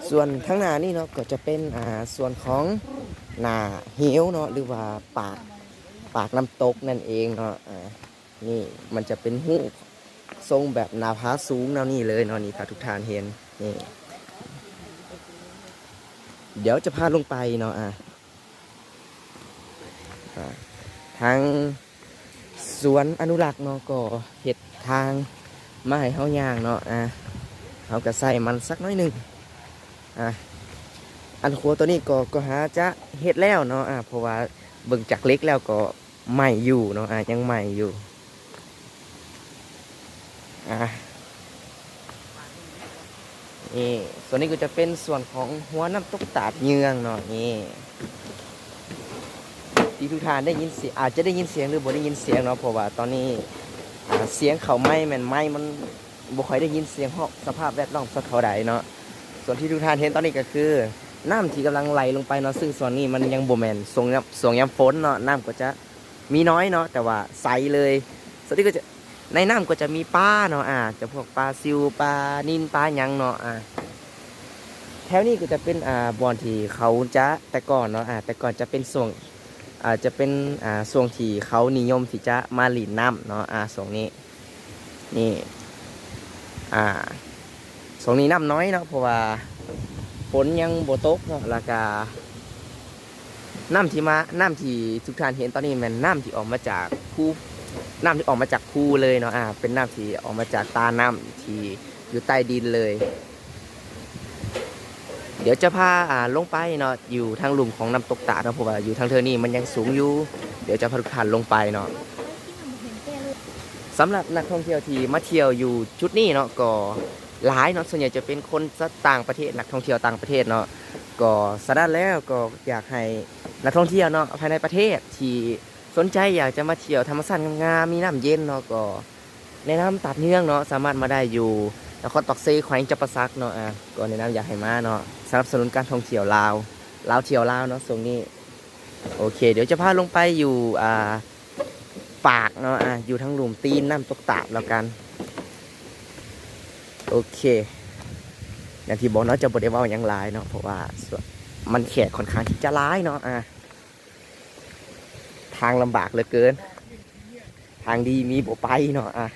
ສ່ວນທາງໜ້ານີ້ເນາະ ກໍຈະເປັນ ອ່າ ສ່ວນຂອງໜ້າເຫວເນາະ ຫຼືວ່າປາກ ປາກນ້ຳຕົກນັ້ນເອງເນາະ. ອ່າ ນີ້ມັນຈະເປັນຮູບຊົງແບບໜ້າຜາສູງແນວນີ້ເລີຍເນາະ ນີ້ ຖ້າທຸກທ່ານເຫັນນີ້. ດຽວຈະພາລົງໄປເນາະ ອ່າ ອ່າ ທາງສວນອະນຸລັກເນາະ ກໍເຮັດທາງມາໃຫ້ເຮົາຍ່າງເນາະ ອ່າ ເຮົາກໍໃຊ້ມັນສັກໜ້ອຍໜຶ່ງ. ອ່າ ອັນຂົວໂຕນີ້ກໍ ກໍຫາຈະເຮັດແລ້ວເນາະ ອ່າ ເພາະວ່າເບິ່ງຈາກເຫຼັກແລ້ວກໍ ໃໝ່ຢູ່ເນາະ ອ່າ ຍັງໃໝ່ຢູ່. ອ່າ ນີ້ ສ່ວນນີ້ກໍຈະເປັນສ່ວນຂອງຫົວນ້ຳຕົກຕາດເຍືອງເນາະ. ນີ້ ທີ່ທຸກທ່ານໄດ້ຍິນສຽງ ອາດຈະໄດ້ຍິນສຽງ ຫຼື ບໍ່ໄດ້ຍິນສຽງເນາະ ເພາະວ່າຕອນນີ້ ອ່າ ສຽງເຂົ້າໄມແມ່ນໄມມັນ ບໍ່ຄ່ອຍໄດ້ຍິນສຽງຮອບສະພາບແວດລ້ອມສັກເທົ່າໃດເນາະ. ສ່ວນທີ່ທຸກທ່ານເຫັນຕອນນີ້ກໍຄືນ້ຳທີ່ກຳລັງໄຫຼລົງໄປເນາະ ຊຶ່ງຊ່ວງນີ້ມັນຍັງບໍ່ແມ່ນຊ່ວງຍາມ ຊ່ວງຍາມຝົນເນາະ ນ້ຳກໍຈະມີນ້ອຍເນາະ ແຕ່ວ່າໃສເລີຍ. ສ່ວນນີ້ກໍຈະ ໃນນ້ຳກໍຈະມີປາເນາະ ອາ ຈຳພວກປາຊິວ ປານິນ ປາຫຍັງເນາະ ອາ ແຖວນີ້ກໍຈະເປັນ ອ່າ ບ່ອນທີ່ເຂົາຈະ ແຕ່ກ່ອນເນາະ ອາ ແຕ່ກ່ອນຈະເປັນຊ່ວງ ອາ ຈະເປັນ ອ່າ ຊ່ວງທີ່ເຂົານິຍົມທີ່ຈະມາຫຼິ້ນນ້ຳເນາະ ອາ ຊ່ວງນີ້. ນີ້ ອ່າ ຊ່ວງນີ້ນ້ຳນ້ອຍເນາະ ເພາະວ່າຝົນຍັງບໍ່ຕົກເນາະ ແລ້ວກະນ້ຳທີ່ມາ ນ້ຳທີ່ທຸກທ່ານເຫັນຕອນນີ້ແມ່ນນ້ຳທີ່ອອກມາຈາກພູ ນ້ຳທີ່ອອກມາຈາກພູເລີຍເນາະ ອ່າ ເປັນນ້ຳທີ່ອອກມາຈາກຕານ້ຳທີ່ຢູ່ໃຕ້ດິນເລີຍ. ດຽວຈະພາ ອ່າ ລົງໄປເນາະ ຢູ່ທາງລຸ່ມຂອງນ້ຳຕົກຕາດເນາະ ເພາະວ່າຢູ່ທາງເທິງນີ້ມັນຍັງສູງຢູ່. ດຽວຈະພາທຸກທ່ານລົງໄປເນາະ. ສຳລັບນັກທ່ອງທ່ຽວທີ່ມາທ່ຽວຢູ່ຈຸດນີ້ເນາະ ກໍຫຼາຍເນາະ, ສ່ວນໃຫຍ່ຈະເປັນຄົນຈາກຕ່າງປະເທດ, ນັກທ່ອງທ່ຽວຕ່າງປະເທດເນາະ. ກໍສະນັ້ນແລ້ວ ກໍຢາກໃຫ້ນັກທ່ອງທ່ຽວເນາະ ພາຍໃນປະເທດທີ່ສົນໃຈຢາກຈະມາທ່ຽວທຳມະຊາດງາມໆ ມີນ້ຳເຢັນເນາະ ກໍ ແນະນຳຕາດເຍືອງເນາະ, ສາມາດມາໄດ້ຢູ່ນະຄອນປາກເຊ ແຂວງຈຳປາສັກເນາະ. ອາ ກໍແນະນຳຢາກໃຫ້ມາເນາະ, ສະໜັບສະໜູນການທ່ອງທ່ຽວລາວ, ລາວທ່ຽວລາວເນາະ ຊ່ວງນີ້. ໂອເຄ ດຽວຈະພາລົງໄປຢູ່ ອາ ປາກເນາະ, ອາ ຢູ່ທາງລຸ່ມຕີນນ້ຳຕົກຕາດແລ້ວກັນ. ໂອເຄ ຢ່າງທີ່ບອກເນາະ, ຈະບໍ່ໄດ້ເວົ້າຫຍັງຫຼາຍເນາະ ເພາະວ່າມັນແຂກຂ້ອນຂ້າງທີ່ຈະຫຼາຍເນາະ. ອາ ທາງລຳບາກເຫຼືອເກີນ, ທາງດີມີບໍ່ໄປເນາະ. ອາ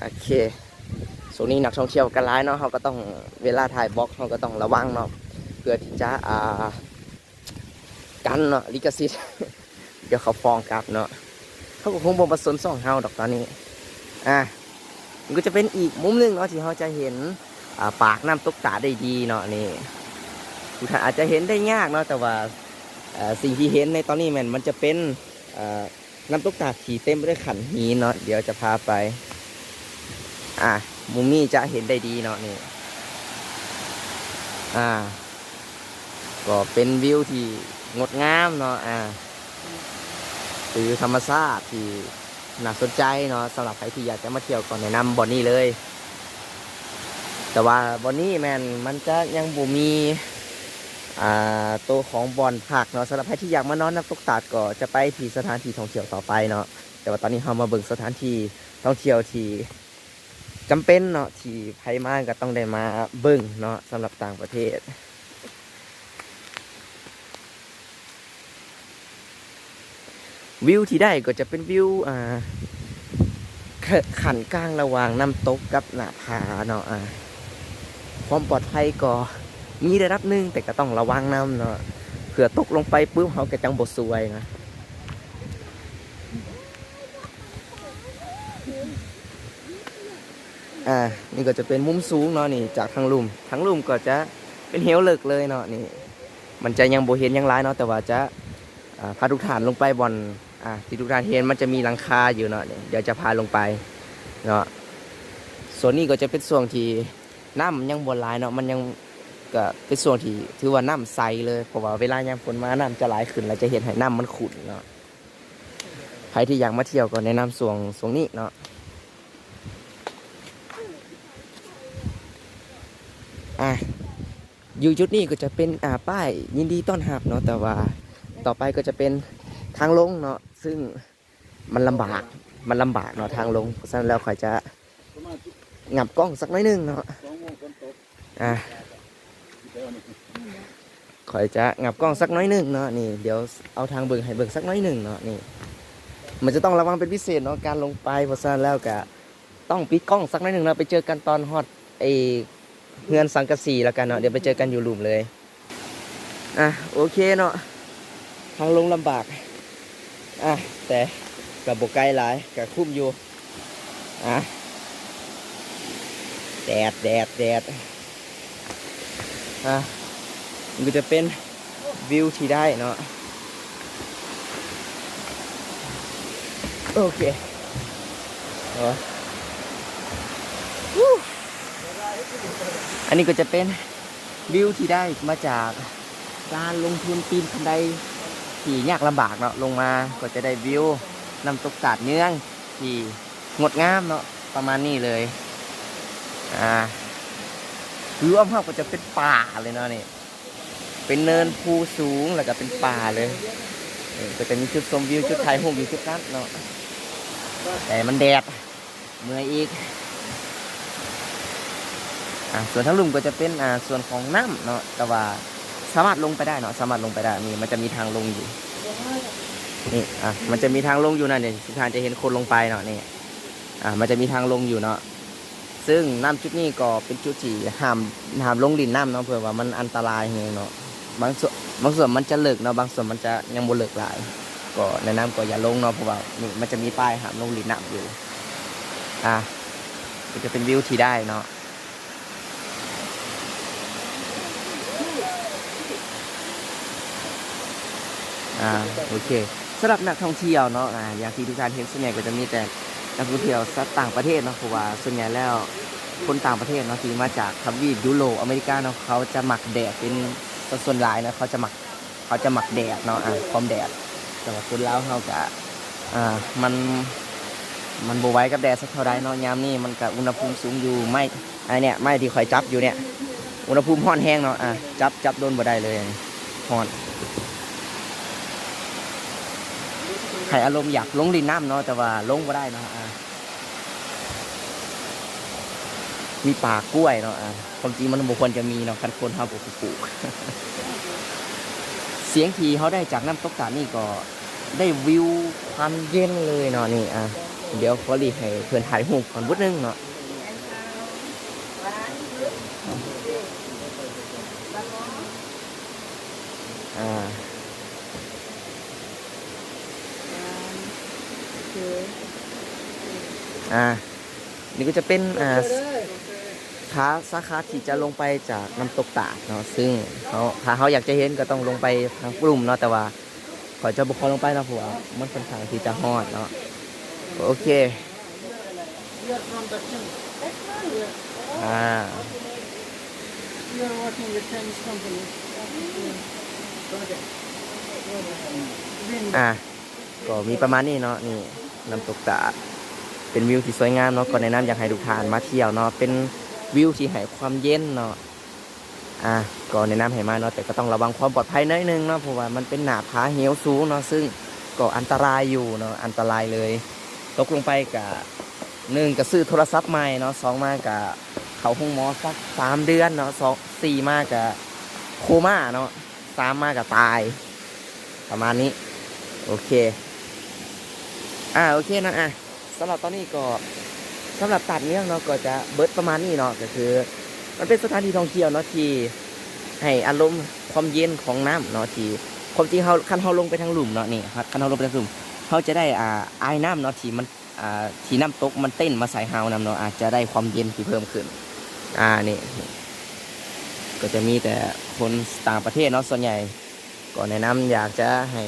ໂອເຄ ຊ່ວງນີ້ນັກທ່ອງທ່ຽວກໍຫຼາຍເນາະ, ເຮົາກໍຕ້ອງ ເວລາຖ່າຍບລັອກເຮົາກໍຕ້ອງລະວັງເນາະ ເພື່ອທີ່ຈະ ອ່າ ກັນເນາະ ລິຂະສິດ ດຽວເຂົາຟ້ອງກັບເນາະ. ເຂົາກໍຄົງບໍ່ມາສົນຊ່ອງເຮົາດອກຕອນນີ້. ອາ ມັນກໍຈະເປັນອີກມຸມໜຶ່ງເນາະ ທີ່ເຮົາຈະເຫັນ ອາ ປາກນ້ຳຕົກຕາດໄດ້ດີເນາະ. ນີ້ ທຸກທ່ານອາດຈະເຫັນໄດ້ຍາກເນາະ, ແຕ່ວ່າ ເອີ ສິ່ງທີ່ເຫັນໃນຕອນນີ້ແມ່ນມັນຈະເປັນ ເອີ ນ້ຳຕົກຕາດທີ່ເຕັມໄປດ້ວຍຂັນຫີນເນາະ. ດຽວຈະພາໄປ ອາ ມຸມນີ້ຈະເຫັນໄດ້ດີເນາະ. ນີ້ ອາ ກໍເປັນວິວທີ່ງົດງາມເນາະ ອາ ຫຼືທຳມະຊາດທີ່ໜ້າສົນໃຈເນາະ. ສຳລັບໃຜທີ່ຢາກຈະມາທ່ຽວກໍແນະນຳບ່ອນນີ້ເລີຍ, ແຕ່ວ່າບ່ອນນີ້ແມ່ນມັນຈະຍັງບໍ່ມີ ອ່າ ໂຕຂອງບ່ອນພັກເນາະ. ສຳລັບໃຜທີ່ຢາກມານອນນ້ຳຕົກຕາດກໍຈະໄປທີ່ສະຖານທີ່ທ່ອງທ່ຽວຕໍ່ໄປເນາະ, ແຕ່ວ່າຕອນນີ້ເຮົາມາເບິ່ງສະຖານທີ່ທ່ອງທ່ຽວທີ່ ຈຳເປັນເນາະ ທີ່ໃຜມາກໍຕ້ອງໄດ້ມາເບິ່ງເນາະ ສຳລັບຕ່າງປະເທດ. ວິວທີ່ໄດ້ກໍຈະເປັນວິວ ອ່າ ຂ- ຂັ້ນກາງລະຫວ່າງນ້ຳຕົກກັບໜ້າຜາເນາະ. ອາ ຄວາມປອດໄພກໍມີລະດັບໜຶ່ງ ແຕ່ກໍຕ້ອງລະວັງນຳເນາະ, ເພື່ອຕົກລົງໄປປຶບເຮົາກໍຈັ່ງບໍ່ຊວຍນະ. ອາ ນີ້ກໍຈະເປັນມຸມສູງເນາະ ນີ້ຈາກທາງລຸ່ມ, ທາງລຸ່ມກໍຈະເປັນເຫວເລິກເລີຍເນາະ. ນີ້ມັນຈະຍັງບໍ່ເຫັນຫຍັງຫຼາຍເນາະ ແຕ່ວ່າຈະ ອາ ພາທຸກທ່ານລົງໄປບ່ອນ ອາ ທີ່ທຸກທ່ານເຫັນມັນຈະມີຫຼັງຄາຢູ່ເນາະ. ນີ້ດຽວຈະພາລົງໄປເນາະ. ສ່ວນນີ້ກໍຈະເປັນຊ່ວງທີ່ນ້ຳຍັງບໍ່ຫຼາຍເນາະ, ມັນຍັງ ກໍເປັນຊ່ວງທີ່ຖືວ່ານ້ຳໃສເລີຍ ເພາະວ່າເວລາຍາມຝົນມານ້ຳຈະຫຼາຍຂຶ້ນ ແລ້ວຈະເຮັດໃຫ້ນ້ຳມັນຂຸ້ນເນາະ. ໃຜທີ່ຢາກມາທ່ຽວກໍແນະນຳຊ່ວງ ຊ່ວງນີ້ເນາະ. ອາ ຢູ່ຈຸດນີ້ກໍຈະເປັນ ອາ ປ້າຍຍິນດີຕ້ອນຮັບເນາະ, ແຕ່ວ່າຕໍ່ໄປກໍຈະເປັນທາງລົງເນາະ ຊຶ່ງມັນລຳບາກ ມັນລຳບາກເນາະ ທາງລົງ. ເພາະສະນັ້ນແລ້ວຂ້ອຍຈະຫງັບກ້ອງສັກໜ້ອຍໜຶ່ງເນາະ. ອາ ຂ້ອຍຈະຫງັບກ້ອງສັກໜ້ອຍໜຶ່ງເນາະ. ນີ້ ດຽວເອົາທາງເບິ່ງໃຫ້ເບິ່ງສັກໜ້ອຍໜຶ່ງເນາະ. ນີ້ ມັນຈະຕ້ອງລະວັງເປັນພິເສດເນາະ ການລົງໄປ. ເພາະສະນັ້ນແລ້ວກະຕ້ອງປິດກ້ອງສັກໜ້ອຍໜຶ່ງເນາະ. ໄປເຈີກັນຕອນຮອດໄອ້ເຮືອນສັງກະສີແລ້ວກັນເນາະ. ດຽວໄປເຈີກັນຢູ່ລຸ່ມເລີຍ. ອາ ໂອເຄເນາະ ທາງລົງລຳບາກ ອາ ແຕ່ກໍບໍ່ໄກຫຼາຍ ກໍຄຸ້ມຢູ່. ອາ ແດດ ແດດ ແດດ. ອາ ມັນກໍຈະເປັນວິວທີ່ໄດ້ເນາະ. ໂອເຄ ໂອ້ ອັນນີ້ກໍຈະເປັນ ວິວທີ່ໄດ້ມາຈາກການລົງທຶນປີນຂັ້ນໄດທີ່ຍາກລຳບາກເນາະ, ລົງມາກໍຈະໄດ້ວິວນ້ຳຕົກຕາດເຍືອງທີ່ງົດງາມເນາະ ປະມານນີ້ເລີຍ. ອາ ລວມເຮົາກໍຈະເປັນປ່າເລີຍເນາະນີ້, ເປັນເນີນພູສູງ ແລ້ວກໍເປັນປ່າເລີຍ. ເອີ ກໍຈະມີຈຸດຊົມວິວ ຈຸດຖ່າຍຮູບຢູ່ຈຸດນັ້ນເນາະ, ແຕ່ມັນແດດ ເມື່ອຍອີກ. ອາ ສ່ວນທາງລຸ່ມກໍຈະເປັນ ອາ ສ່ວນຂອງນ້ຳເນາະ, ແຕ່ວ່າສາມາດລົງໄປໄດ້ເນາະ, ສາມາດລົງໄປໄດ້. ນີ້ມັນຈະມີທາງລົງຢູ່ ນີ້ ອາ ມັນຈະມີທາງລົງຢູ່ນັ້ນເດ, ທຸກທ່ານຈະເຫັນຄົນລົງໄປເນາະ. ນີ້ ອາ ມັນຈະມີທາງລົງຢູ່ເນາະ, ຊຶ່ງນ້ຳຈຸດນີ້ກໍເປັນຈຸດທີ່ຫ້າມ ຫ້າມລົງຫຼິ້ນນ້ຳເນາະ, ເພາະວ່າມັນອັນຕະລາຍແຮງເນາະ. ບາງສ່ວນ ບາງສ່ວນມັນຈະເລິກເນາະ, ບາງສ່ວນມັນຈະຍັງບໍ່ເລິກຫຼາຍ. ກໍແນະນຳກໍຢ່າລົງເນາະ, ເພາະວ່ານີ້ມັນຈະມີປ້າຍຫ້າມລົງຫຼິ້ນນ້ຳຢູ່. ອາ ກໍຈະເປັນວິວທີ່ໄດ້ເນາະ. ອ່າ ໂອເຄ ສຳລັບນັກທ່ອງທ່ຽວເນາະ ອ່າ ຢ່າງທີ່ທຸກທ່ານເຫັນ ສ່ວນໃຫຍ່ກໍຈະມີແຕ່ນັກທ່ອງທ່ຽວຊາວຕ່າງປະເທດເນາະ ເພາະວ່າສ່ວນໃຫຍ່ແລ້ວຄົນຕ່າງປະເທດເນາະ ທີ່ມາຈາກທະວີບຢູໂຣບ ອາເມລິກາເນາະ ເຂົາຈະມັກແດດເປັນ ສ່ວນຫຼາຍເນາະ ເຂົາຈະມັກ ເຂົາຈະມັກແດດເນາະ ອ່າ ຄວາມແດດ ແຕ່ວ່າຄົນລາວເຮົາກະ ອ່າ ມັນ ມັນບໍ່ໄຫວກັບແດດສັກເທົ່າໃດເນາະ ຍາມນີ້ມັນກະອຸນຫະພູມສູງຢູ່ ໄມ້ ອັນເນີ້ຍ ໄມ້ທີ່ຂ້ອຍຈັບຢູ່ເນີ້ຍ ອຸນຫະພູມຮ້ອນແຮງເນາະ ອ່າ ຈັບ ຈັບດົນບໍ່ໄດ້ເລີຍ ຮ້ອນ ໃຫ້ອາລົມຢາກລົງຫຼິ້ນນ້ຳເນາະ ແຕ່ວ່າລົງບໍ່ໄດ້ເນາະ ອ່າ ມີປ່າກ້ວຍເນາະ ອ່າ ຄວາມຈິງມັນບໍ່ຄວນຈະມີເນາະ ຄັນຄົນເຮົາບໍ່ໄປປູກ ສຽງທີ່ເຮົາໄດ້ຈາກນ້ຳຕົກຕາດນີ້ກໍໄດ້ວິວຄວາມເຢັນເລີຍເນາະ ນີ້ ອ່າ ດຽວຂໍຫຼີກໃຫ້ເພິ່ນຖ່າຍຮູບກ່ອນບຶດໜຶ່ງເນາະ ອ່າ ອ່າ ນີ້ກໍຈະເປັນ ອ່າ ຂາ ສາຂາທີ່ຈະລົງໄປຈາກນ້ຳຕົກຕາດເນາະ ຊຶ່ງເຮົາ ຖ້າເຮົາຢາກຈະເຫັນກໍຕ້ອງລົງໄປທາງລຸ່ມເນາະ ແຕ່ວ່າຂ້ອຍຈະບໍ່ຂໍລົງໄປເນາະ ເພາະວ່າມັນຂ້ອນຂ້າງທີ່ຈະຮ້ອນເນາະ ໂອເຄ We are from Dachin. We are, ອ່າ we are working with Chinese company. ອ່າ ກໍມີປະມານນີ້ເນາະ ນີ້ນ້ຳຕົກຕາດ ເປັນວິວທີ່ສວຍງາມເນາະ ກໍແນະນຳຢາກໃຫ້ທຸກທ່ານມາທ່ຽວເນາະ ເປັນວິວທີ່ໃຫ້ຄວາມເຢັນເນາະ ອ່າ ກໍແນະນຳໃຫ້ມາເນາະ ແຕ່ກໍຕ້ອງລະວັງຄວາມປອດໄພໜ້ອຍໜຶ່ງເນາະ ເພາະວ່າມັນເປັນໜ້າຜາເຫວສູງເນາະ ຊຶ່ງກໍອັນຕະລາຍຢູ່ເນາະ ອັນຕະລາຍເລີຍ ຕົກລົງໄປກະ ໜຶ່ງກະຊື້ໂທລະສັບໃໝ່ເນາະ ສອງມາກະເຂົ້າໂຮງໝໍສັກສາມເດືອນເນາະ ສອງ ສີ່ມາກະໂຄມາເນາະ ສາມມາກະຕາຍ ປະມານນີ້ ໂອເຄ ອ່າ ໂອເຄເນາະ ອ່າ ສຳລັບຕອນນີ້ກໍ ສຳລັບຕາດເມືອງເນາະ ກໍຈະເບິດປະມານນີ້ເນາະ ກໍຄືມັນເປັນສະຖານທີ່ທ່ອງທ່ຽວເນາະ ທີ່ໃຫ້ອາລົມຄວາມເຢັນຂອງນ້ຳເນາະ ທີ່ຄວາມຈິງເຮົາ ຄັນເຮົາລົງໄປທາງລຸ່ມເນາະ ນີ້ ຄັນເຮົາລົງໄປທາງລຸ່ມ ເຮົາຈະໄດ້ ອ່າ ອາຍນ້ຳເນາະ ທີ່ມັນ ອ່າ ທີ່ນ້ຳຕົກມັນເຕັ້ນມາໃສ່ເຮົານຳເນາະ ອາດຈະໄດ້ຄວາມເຢັນທີ່ເພີ່ມຂຶ້ນ ອ່າ ນີ້ ກໍຈະມີແຕ່ຄົນຕ່າງປະເທດເນາະ ສ່ວນໃຫຍ່ ກໍແນະນຳຢາກຈະໃຫ້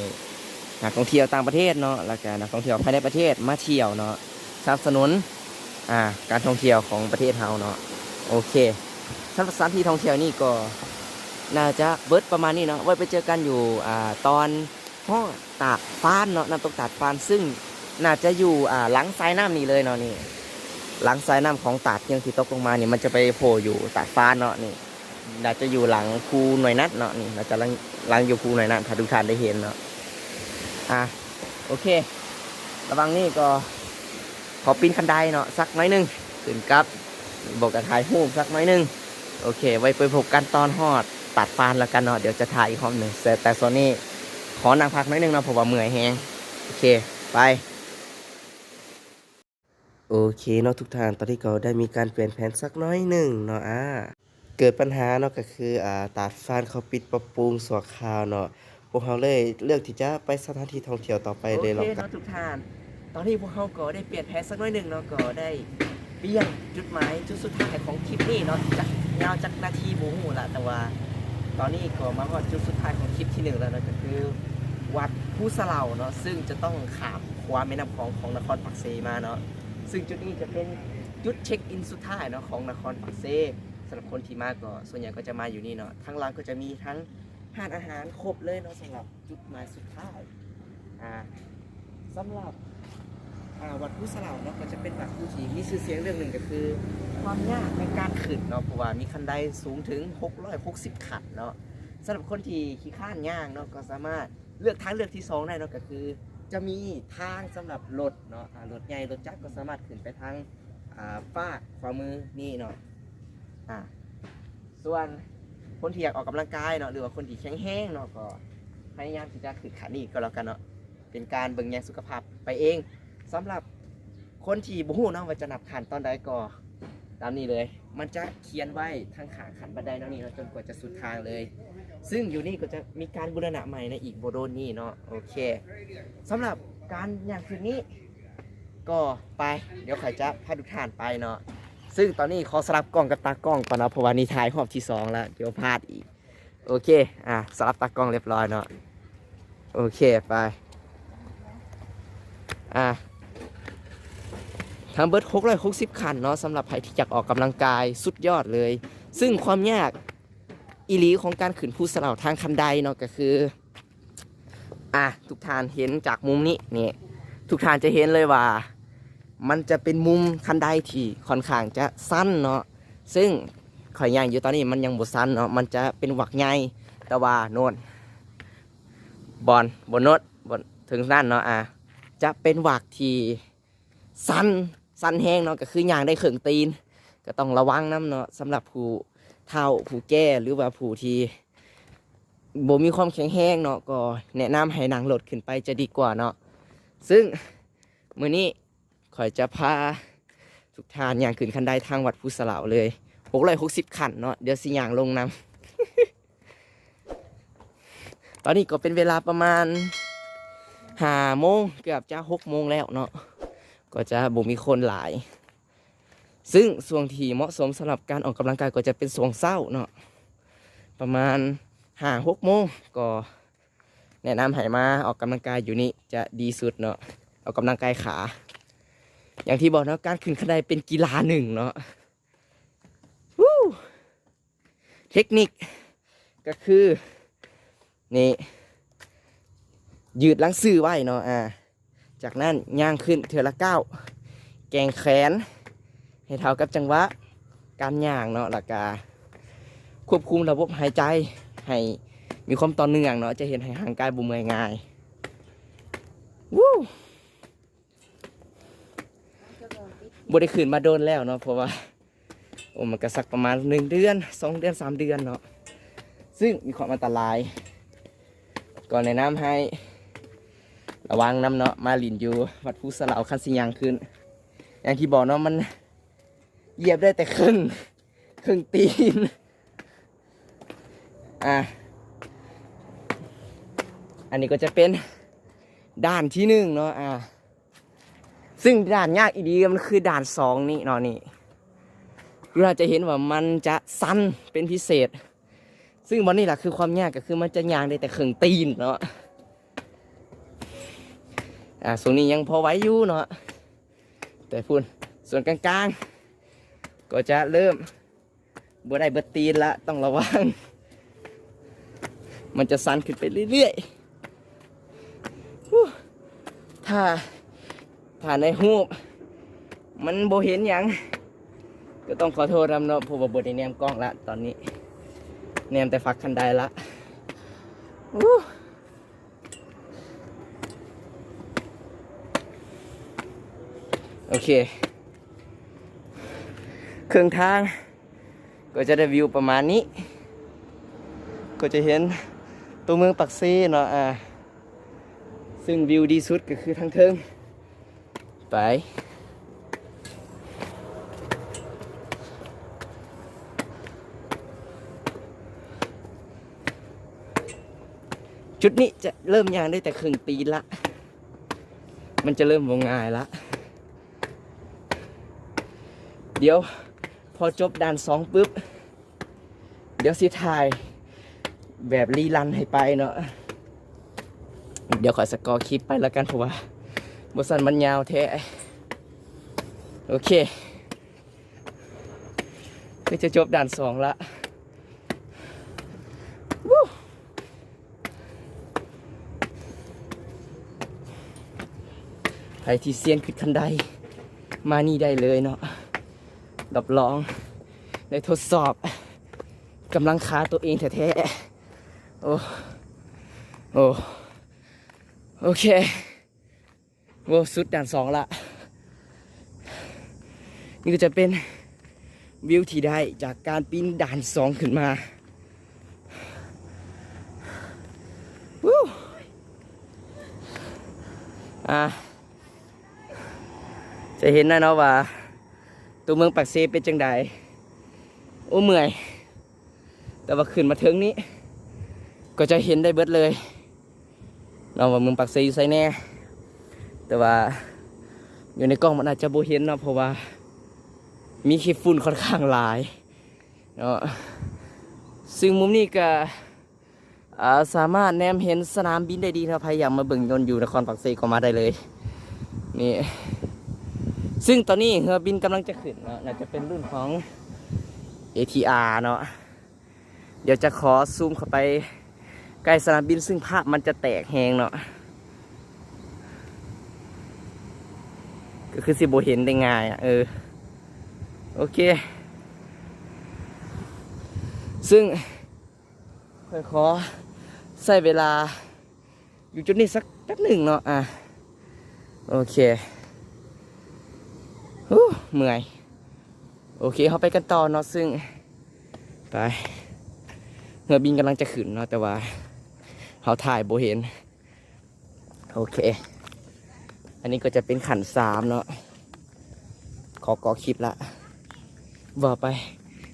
ນັກທ່ອງທ່ຽວຕ່າງປະເທດເນາະ ແລ້ວກະນັກທ່ອງທ່ຽວພາຍໃນປະເທດມາທ່ຽວເນາະ ສະໜັບສະໜູນ ອ່າ ການທ່ອງທ່ຽວຂອງປະເທດເຮົາເນາະ ໂອເຄ ສຳລັບສະຖານທີ່ທ່ອງທ່ຽວນີ້ກໍໜ້າຈະເບິດປະມານນີ້ເນາະ ໄວ້ໄປເຈີກັນຢູ່ ອ່າ ຕອນຮອດຕາດຟານເນາະ ນ້ຳຕົກຕາດຟານ ຊຶ່ງໜ້າຈະຢູ່ ອ່າ ຫຼັງສາຍນ້ຳນີ້ເລີຍເນາະ ນີ້ ຫຼັງສາຍນ້ຳຂອງຕາດເມືອງທີ່ຕົກລົງມານີ້ ມັນຈະໄປໂຜ່ຢູ່ຕາດຟານເນາະ ນີ້ ໜ້າຈະຢູ່ຫຼັງພູໜ່ວຍນັດເນາະ ນີ້ ໜ້າຈະຫຼັງ ຫຼັງຢູ່ພູໜ່ວຍນັດ ຖ້າທຸກທ່ານໄດ້ເຫັນເນາະ ອ່າ ໂອເຄ ລະຫວ່າງນີ້ກໍຂໍປີນຄັນໄດເນາະ ສັກໜ້ອຍໜຶ່ງ ຂຶ້ນກັບ ບອກກັບຖ່າຍຮູບສັກໜ້ອຍໜຶ່ງ ໂອເຄ ໄວ້ໄປພົບກັນຕອນຮອດຕາດຟານແລ້ວກັນເນາະ ດຽວຈະຖ່າຍອີກຮອບໜຶ່ງ ແຕ່ ແຕ່ຊ່ວງນີ້ຂໍນັ່ງພັກໜ້ອຍໜຶ່ງເນາະ ເພາະວ່າເມື່ອຍແຮງ ໂອເຄ ໄປ. ໂອເຄເນາະທຸກທ່ານ ຕອນນີ້ກໍໄດ້ມີການປ່ຽນແຜນສັກໜ້ອຍໜຶ່ງເນາະ ອາ ເກີດບັນຫາເນາະ ກໍຄື ອາ ຕາດຟານເຂົາປິດປັບປຸງຊົ່ວຄາວເນາະ ພວກເຮົາເລີຍເລືອກທີ່ຈະໄປສະຖານທີ່ທ່ອງທ່ຽວຕໍ່ໄປເລີຍແລ້ວກັນເນາະທຸກທ່ານ. ຕອນນີ້ພວກເຮົາກໍໄດ້ປ່ຽນແຜນສັກໜ້ອຍໜຶ່ງເນາະ ກໍໄດ້ປ່ຽນຈຸດໝາຍຈຸດສຸດທ້າຍຂອງຄລິບນີ້ເນາະ ຈັກຍາວຈັກນາທີບໍ່ຮູ້ລະ ແຕ່ວ່າຕອນນີ້ກໍມາຮອດຈຸດສຸດທ້າຍຂອງຄລິບທີໜຶ່ງແລ້ວເນາະ ກໍຄືວັດພູສະເຫຼົ່າເນາະ ຊຶ່ງຈະຕ້ອງຂ້າມ ຂົວແມ່ນ້ຳຂອງຂອງນະຄອນປາກເຊມາເນາະ ຊຶ່ງຈຸດນີ້ຈະເປັນຈຸດເຊັກອິນສຸດທ້າຍເນາະຂອງນະຄອນປາກເຊ. ສຳລັບຄົນທີ່ມາກໍສ່ວນໃຫຍ່ກໍຈະມາຢູ່ນີ້ເນາະ ທາງຫຼັງກໍຈະມີທັງຮ້ານອາຫານຄົບເລີຍເນາະ ສຳລັບຈຸດໝາຍສຸດທ້າຍ ອາ ສຳລັບ ອາ ວັດພູສະເຫຼົ່າເນາະ ກໍຈະເປັນວັດພູທີ່ມີຊື່ສຽງເລື່ອງໜຶ່ງ ກໍຄືຄວາມຍາກໃນການຂຶ້ນເນາະ ເພາະວ່າມີຄັນໄດສູງເຖິງຫົກຮ້ອຍຫົກສິບຂັ້ນເນາະ. ສຳລັບຄົນທີ່ຂີ້ຄ້ານຍ່າງເນາະ ກໍສາມາດ ເລືອກທາງເລືອກທີສອງໄດ້ເນາະ ກໍຄືຈະມີທາງສຳລັບລົດເນາະ ອາ ລົດໃຫຍ່ລົດຈັກກໍສາມາດຂຶ້ນໄປທາງ ອາ ຟາກຂວາມືນີ້ເນາະ ອາ ສ່ວນຄົນທີ່ຢາກອອກກຳລັງກາຍເນາະ ຫຼືວ່າຄົນທີ່ແຂງແຮງເນາະ ກໍພະຍາຍາມທີ່ຈະຂຶ້ນຂັ້ນນີ້ກໍແລ້ວກັນເນາະ ເປັນການເບິ່ງແຍງສຸຂະພາບໄປເອງ. ສຳລັບຄົນທີ່ບໍ່ຮູ້ເນາະວ່າຈະນັບຂັ້ນຕອນໃດ ກໍຕາມນີ້ເລີຍ ມັນຈະຂຽນໄວ້ທາງຂ້າງຂັ້ນບັນໄດເນາະ ນີ້ເນາະ ຈົນກວ່າຈະສຸດທາງເລີຍ ຊຶ່ງຢູ່ນີ້ກໍຈະມີການບູລະນະໃໝ່ໃນອີກບໍ່ດົນນີ້ເນາະ. ໂອເຄ ສຳລັບການຍ່າງຂຶ້ນນີ້ກໍໄປ ດຽວຂ້ອຍຈະພາທຸກທ່ານໄປເນາະ ຊຶ່ງຕອນນີ້ຂໍສະຫຼັບກ້ອງກັບຕາກ້ອງກ່ອນເນາະ ເພາະວ່ານີ້ຖ່າຍຮອບທີສອງແລ້ວ ດຽວພາດອີກ. ໂອເຄ ອາ ສະຫຼັບຕາກ້ອງລຽບຮ້ອຍເນາະ. ໂອເຄ ໄປ ອ່າ ທັງເບິດຫົກຮ້ອຍຫົກສິບຂັ້ນເນາະ ສຳລັບໃຜທີ່ຢາກອອກກຳລັງກາຍ ສຸດຍອດເລີຍ. ຊຶ່ງຄວາມຍາກອີ່ຫຼີຂອງການຂຶ້ນພູສະເຫຼົາທາງຄັນໄດເນາະ ກໍຄື ອ່າ ທຸກທ່ານເຫັນຈາກມຸມນີ້ ນີ້ ທຸກທ່ານຈະເຫັນເລີຍວ່າ ມັນຈະເປັນມຸມຄັນໄດທີ່ຂ້ອນຂ້າງຈະຊັນເນາະ. ຊຶ່ງຂ້ອຍຍ່າງຢູ່ຕອນນີ້ມັນຍັງບໍ່ຊັນເນາະ ມັນຈະເປັນວັກໃຫຍ່ ແຕ່ວ່າໂນ້ນ ບ່ອນ ບ່ອນໂນ້ນ ບ່ອນເທິງນັ້ນເນາະ ອ່າ ຈະເປັນວັກທີ່ຊັນ ຊັນແຮງເນາະ ກໍຄືຍ່າງໄດ້ເຄິ່ງຕີນ ກໍຕ້ອງລະວັງນຳເນາະ. ສຳລັບຜູ້ເຖົ້າ ຜູ້ແກ່ ຫຼືວ່າຜູ້ທີ່ບໍ່ມີຄວາມແຂງແຮງເນາະ ກໍແນະນຳໃຫ້ນັ່ງລົດຂຶ້ນໄປຈະດີກວ່າເນາະ. ຊຶ່ງມື້ນີ້ ຂ້ອຍຈະພາທຸກທ່ານຍ່າງຂຶ້ນຄັນໄດທາງວັດພູສະເຫຼົາເລີຍ ຫົກຮ້ອຍຫົກສິບຂັ້ນເນາະ. ດຽວຊິຍ່າງລົງນຳ ຕອນນີ້ກໍເປັນເວລາປະມານຫ້າໂມງ ເກືອບຈະຫົກໂມງແລ້ວເນາະ ກໍຈະບໍ່ມີຄົນຫຼາຍ. ຊຶ່ງຊ່ວງທີ່ເໝາະສົມສຳລັບການອອກກຳລັງກາຍກໍຈະເປັນຊ່ວງເຊົ້າເນາະ ປະມານຫ້າຫົກໂມງ ກໍ ແນະນຳໃຫ້ມາອອກກຳລັງກາຍຢູ່ນີ້ຈະດີສຸດເນາະ ອອກກຳລັງກາຍຂາ. ຢ່າງທີ່ບອກເນາະ ການຂຶ້ນຄັນໄດເປັນກິລາໜຶ່ງເນາະ. ເທັກນິກກໍຄື ນີ້ ຢືດຫຼັງຊື່ໄວ້ເນາະ ອ່າ ຈາກນັ້ນຍ່າງຂຶ້ນເທື່ອລະກ້າວ ແກວ່ງແຂນໃຫ້ເທົ່າກັບຈັງຫວະການຍ່າງເນາະ ແລ້ວກະຄວບຄຸມລະບົບຫາຍໃຈໃຫ້ມີຄວາມຕໍ່ເນື່ອງເນາະ ຈະເຮັດໃຫ້ຮ່າງກາຍບໍ່ເມື່ອຍງ່າຍ. ວູ້ ບໍ່ໄດ້ຂຶ້ນມາດົນແລ້ວເນາະ ເພາະວ່າ ໂອ້ ມັນກະສັກປະມານໜຶ່ງເດືອນ ສອງເດືອນ ສາມເດືອນເນາະ ຊຶ່ງມີຄວາມອັນຕະລາຍ ກໍແນະນຳໃຫ້ລະວັງນຳເນາະ ມາຫຼິ້ນຢູ່ວັດພູສະເຫຼົາຄັນຊິຍ່າງຂຶ້ນ. ຢ່າງທີ່ບອກເນາະ ມັນຢຽບໄດ້ແຕ່ເຄິ່ງ ເຄິ່ງຕີນ. ອ່າ ອັນນີ້ກໍຈະເປັນດ່ານທີໜຶ່ງເນາະ ອ່າ ຊຶ່ງດ່ານຍາກອີ່ຫຼີມັນຄືດ່ານສອງນີ້ເນາະ ນີ້ ຄືເຮົາຈະເຫັນວ່າມັນຈະຊັນເປັນພິເສດ ຊຶ່ງບ່ອນນີ້ລະຄືຄວາມຍາກ ກໍຄືມັນຈະຍ່າງໄດ້ແຕ່ເຄິ່ງຕີນເນາະ. ອ່າ ຊ່ວງນີ້ຍັງພໍໄຫວຢູ່ເນາະ ແຕ່ພຸ້ນ ສ່ວນກາງໆ ກໍຈະເລີ່ມ ບໍ່ໄດ້ເບິດຕີນລະ ຕ້ອງລະວັງ ມັນຈະຊັນຂຶ້ນໄປເລື້ອຍໆ. ຮູ້ ຖ້າ ຖ້າໃນຮູບມັນບໍ່ເຫັນຫຍັງ ກໍຕ້ອງຂໍໂທດນຳເນາະ ເພາະວ່າບໍ່ໄດ້ແນມກ້ອງລະ ຕອນນີ້ແນມແຕ່ຝັກຄັນໄດລະ. ຮູ້ ໂອເຄ ເຄິ່ງທາງ ກໍຈະໄດ້ວິວປະມານນີ້ ກໍຈະເຫັນຕົວເມືອງປາກເຊເນາະ ອ່າ ຊຶ່ງວິວດີສຸດກໍຄືທາງເທິງ ໄປ ຈຸດນີ້ຈະເລີ່ມຍ່າງໄດ້ແຕ່ເຄິ່ງຕີນລະ ມັນຈະເລີ່ມບໍ່ງ່າຍລະ. ດຽວພໍຈົບດ່ານສອງປຶບ ດຽວຊິຖ່າຍແບບລີລັນໃຫ້ໄປເນາະ ດຽວຂ້ອຍສະກອຄລິບໄປລະກັນ ເພາະວ່າບໍ່ຊັ້ນມັນຍາວແທ້. ໂອເຄ ຄືຈະຈົບດ່ານສອງລະ. ໃຜທີ່ຊຽນຂຶ້ນຄັນໄດ ມານີ້ໄດ້ເລີຍເນາະ ຮັບຮອງໄດ້ທົດສອບກຳລັງຂາໂຕເອງແທ້ໆ. ໂອ້ ໂອ້ ໂອເຄ ໂອ້ ສຸດດ່ານສອງລະ. ນີ້ກໍຈະເປັນວິວທີ່ໄດ້ຈາກການປີນດ່ານສອງຂຶ້ນມາ. ວູ້ ອ່າ ຈະເຫັນນະເນາະວ່າ ຕົວເມືອງປາກເຊເປັນຈັ່ງໃດ. ໂອ້ ເມື່ອຍ. ແຕ່ວ່າຂຶ້ນມາເທິງນີ້ກໍຈະເຫັນໄດ້ເບິດເລີຍເນາະ ວ່າເມືອງປາກເຊຢູ່ໃສແດ່. ແຕ່ວ່າຢູ່ໃນກ້ອງມັນອາດຈະບໍ່ເຫັນເນາະ ເພາະວ່າມີຂີ້ຝຸ່ນຂ້ອນຂ້າງຫຼາຍເນາະ. ຊຶ່ງມຸມນີ້ກໍ ອ່າ ສາມາດແນມເຫັນສະໜາມບິນໄດ້ດີເນາະ. ໃຜຢາກມາເບິ່ງຍົນຢູ່ນະຄອນປາກເຊກໍມາໄດ້ເລີຍ. ນີ້ ຊຶ່ງຕອນນີ້ເຮືອບິນກຳລັງຈະຂຶ້ນເນາະ, ໜ້າຈະເປັນລຸ້ນຂອງ ເອທີອາ ເນາະ. ດຽວຈະຂໍຊູມເຂົ້າໄປໃກ້ສະໜາມບິນ, ຊຶ່ງພາບມັນຈະແຕກແຮງເນາະ, ກໍຄືຊິບໍ່ເຫັນໄດ້ງ່າຍອະ. ເອີ ໂອເຄ, ຊຶ່ງຂ້ອຍຂໍໃຊ້ເວລາ ຢູ່ຈຸດນີ້ສັກແປັບໜຶ່ງເນາະ. ອ່າ ໂອເຄ. ໂອ້ ເມື່ອຍ. ໂອເຄ, ເຮົາໄປກັນຕໍ່ເນາະ. ຊຶ່ງ ໄປ ເຮືອບິນກຳລັງຈະຂຶ້ນເນາະ, ແຕ່ວ່າເຮົາຖ່າຍບໍ່ເຫັນ. ໂອເຄ, ອັນນີ້ກໍຈະເປັນຂັ້ນສາມເນາະ. ຂໍກໍຄລິບລະ ເວົ້າໄປ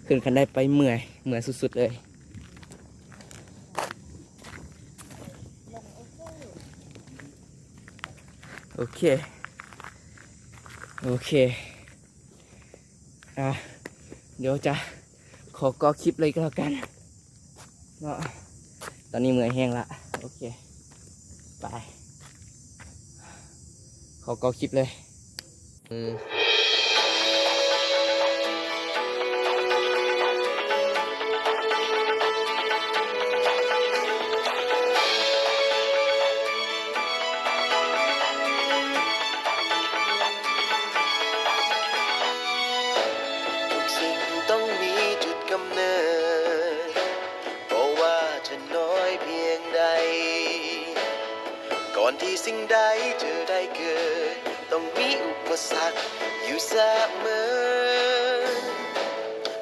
ຂຶ້ນຂັ້ນໄດໄປເມື່ອຍ, ເມື່ອຍສຸດໆເລີຍ. ໂອເຄ ໂອເຄ ອ່າ ດຽວຈະຂໍກໍຄລິບເລີຍກໍແລ້ວກັນເນາະ. ຕອນນີ້ເມື່ອຍແຮງລະ. ໂອເຄ ໄປ ຂໍກໍຄລິບເລີຍ. ອືມ ທຸກສິ່ງຕ້ອງມີຈຸດກຳເນີດ ບໍ່ວ່າຈະນ້ອຍພຽງໃດ ກ່ອນທີ່ສິ່ງໃດຈະໄດ້ເກີດ ຕ້ອງມີອຸປະສັກຢູ່ສະເໝີ.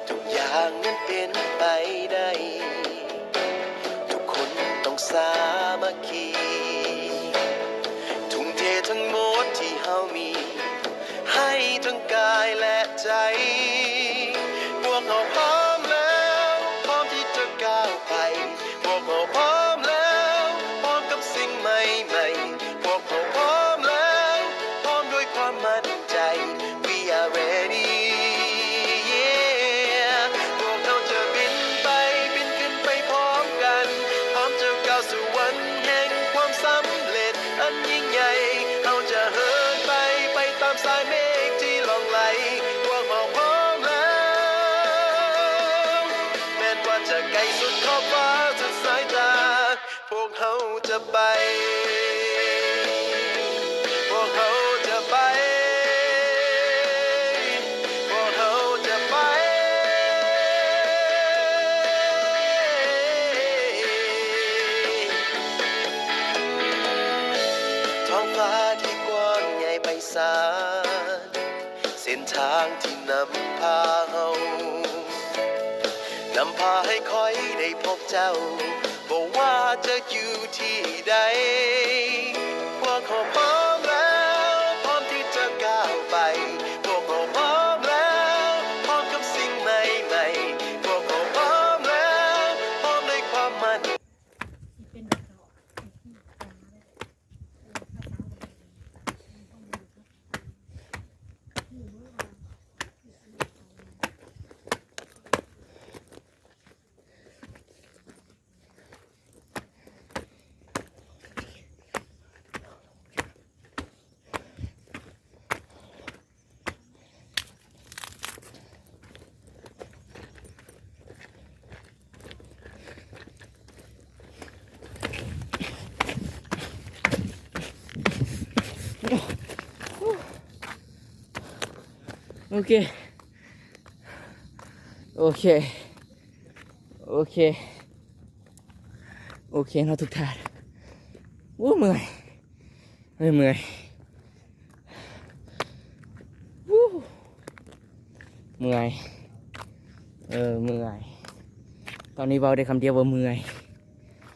ທຸກຢ່າງນັ້ນເປັນໄປໄດ້ ທຸກຄົນຕ້ອງສາມັກຄີ ທຸ່ມເທທັງໝົດທີ່ເຮົາມີ ໃຫ້ທັງກາຍແລະໃຈ. ພວກເຮົາພ້ອມແລ້ວ ພ້ອມທີ່ຈະກ້າວໄປ. ພວກເຮົາພ້ອມແລ້ວ ພ້ອມກັບສິ່ງໃໝ່ໆ. ພວກເຮົາພ້ອມແລ້ວ ພ້ອມດ້ວຍຄວາມໝັ້ນໃຈ. We are ready, yeah. ພວກເຮົາຈະບິນໄປ ບິນຂຶ້ນໄປພ້ອມກັນ ພ້ອມຈະກ້າວສູ່ວັນແຫ່ງຄວາມສຳເລັດອັນຍິ່ງໃຫຍ່. ເຮົາຈະເຫີນໄປ ໄປຕາມສາຍເມກທີ່ລ່ອງໄຫຼ. ພວກເຮົາພ້ອມແລ້ວ ແມ່ນວ່າຈະໄກສຸດຂອບຟ້າສຸດສາຍຕາ ພວກເຮົາຈະໄປ ພວກເຮົາຈະໄປ ພວກເຮົາຈະໄປ. ທ້ອງຟ້າທີ່ກວ້າງໃຫຍ່ໄພສານ ເສັ້ນທາງທີ່ນຳພາເຮົາ ນຳພາໃຫ້ຂ້ອຍໄດ້ພົບເຈົ້າ ບໍ່ວ່າຈະຢູ່ທີ່ໃດ. ພວກເຮົາພ້ອມແລ້ວ ພ້ອມທີ່ຈະກ້າວໄປ. ພວກເຮົາພ້ອມແລ້ວ ພ້ອມກັບສິ່ງໃໝ່ໆ. ພວກເຮົາພ້ອມແລ້ວ ພ້ອມດ້ວຍຄວາມໝັ້ນ ໂອເຄ ໂອເຄ ໂອເຄ ໂອເຄເນາະທຸກທ່ານ. ໂອ້ ເມື່ອຍ ເມື່ອຍ ເມື່ອຍ ເມື່ອຍ ເອີ ເມື່ອຍ. ຕອນນີ້ເວົ້າໄດ້ຄຳດຽວວ່າເມື່ອຍ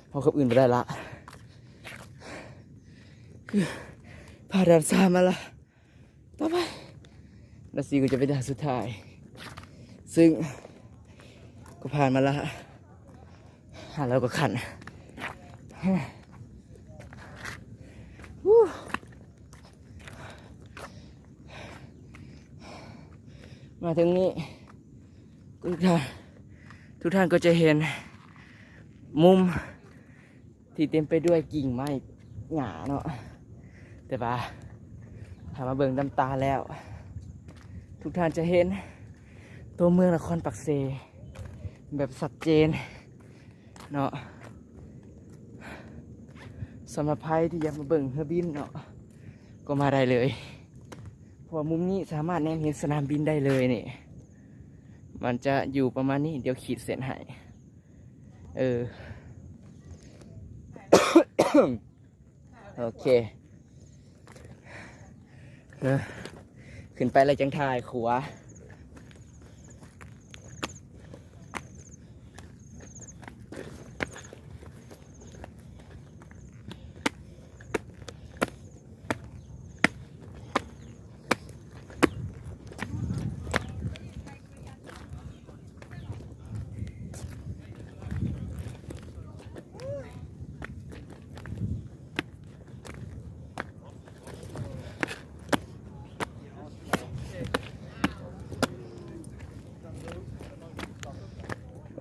ເວົ້າຄຳອື່ນບໍ່ໄດ້ລະ. ຜ່ານດ່ານສາມມາລະ ຕໍ່ໄປ ດ່ານສີ່ກໍຈະເປັນດ່ານສຸດທ້າຍ ຊຶ່ງກໍຜ່ານມາລະ ຫາແລ້ວກໍຂັນ. ມາເຖິງນີ້ ທຸກທ່ານ ທຸກທ່ານກໍຈະເຫັນມຸມ ທີ່ເຕັມໄປດ້ວຍກິ່ງໄມ້ຫຍ້າເນາະ, ແຕ່ວ່າຖ້າມາເບິ່ງດ້ານໃຕ້ແລ້ວ ທຸກທ່ານຈະເຫັນຕົວເມືອງນະຄອນປາກເຊແບບຊັດເຈນເນາະ. ສຳລັບໃຜທີ່ຢາກມາເບິ່ງເຮືອບິນເນາະ ກໍມາໄດ້ເລີຍ ເພາະວ່າມຸມນີ້ສາມາດແນມເຫັນສະໜາມບິນໄດ້ເລີຍນີ້. ມັນຈະຢູ່ປະມານນີ້, ດຽວຂີດເສັ້ນໃຫ້. ເອີ ໂອເຄ ເອີ ຂຶ້ນໄປແລ້ວຈັ່ງຖ່າຍຂົວ.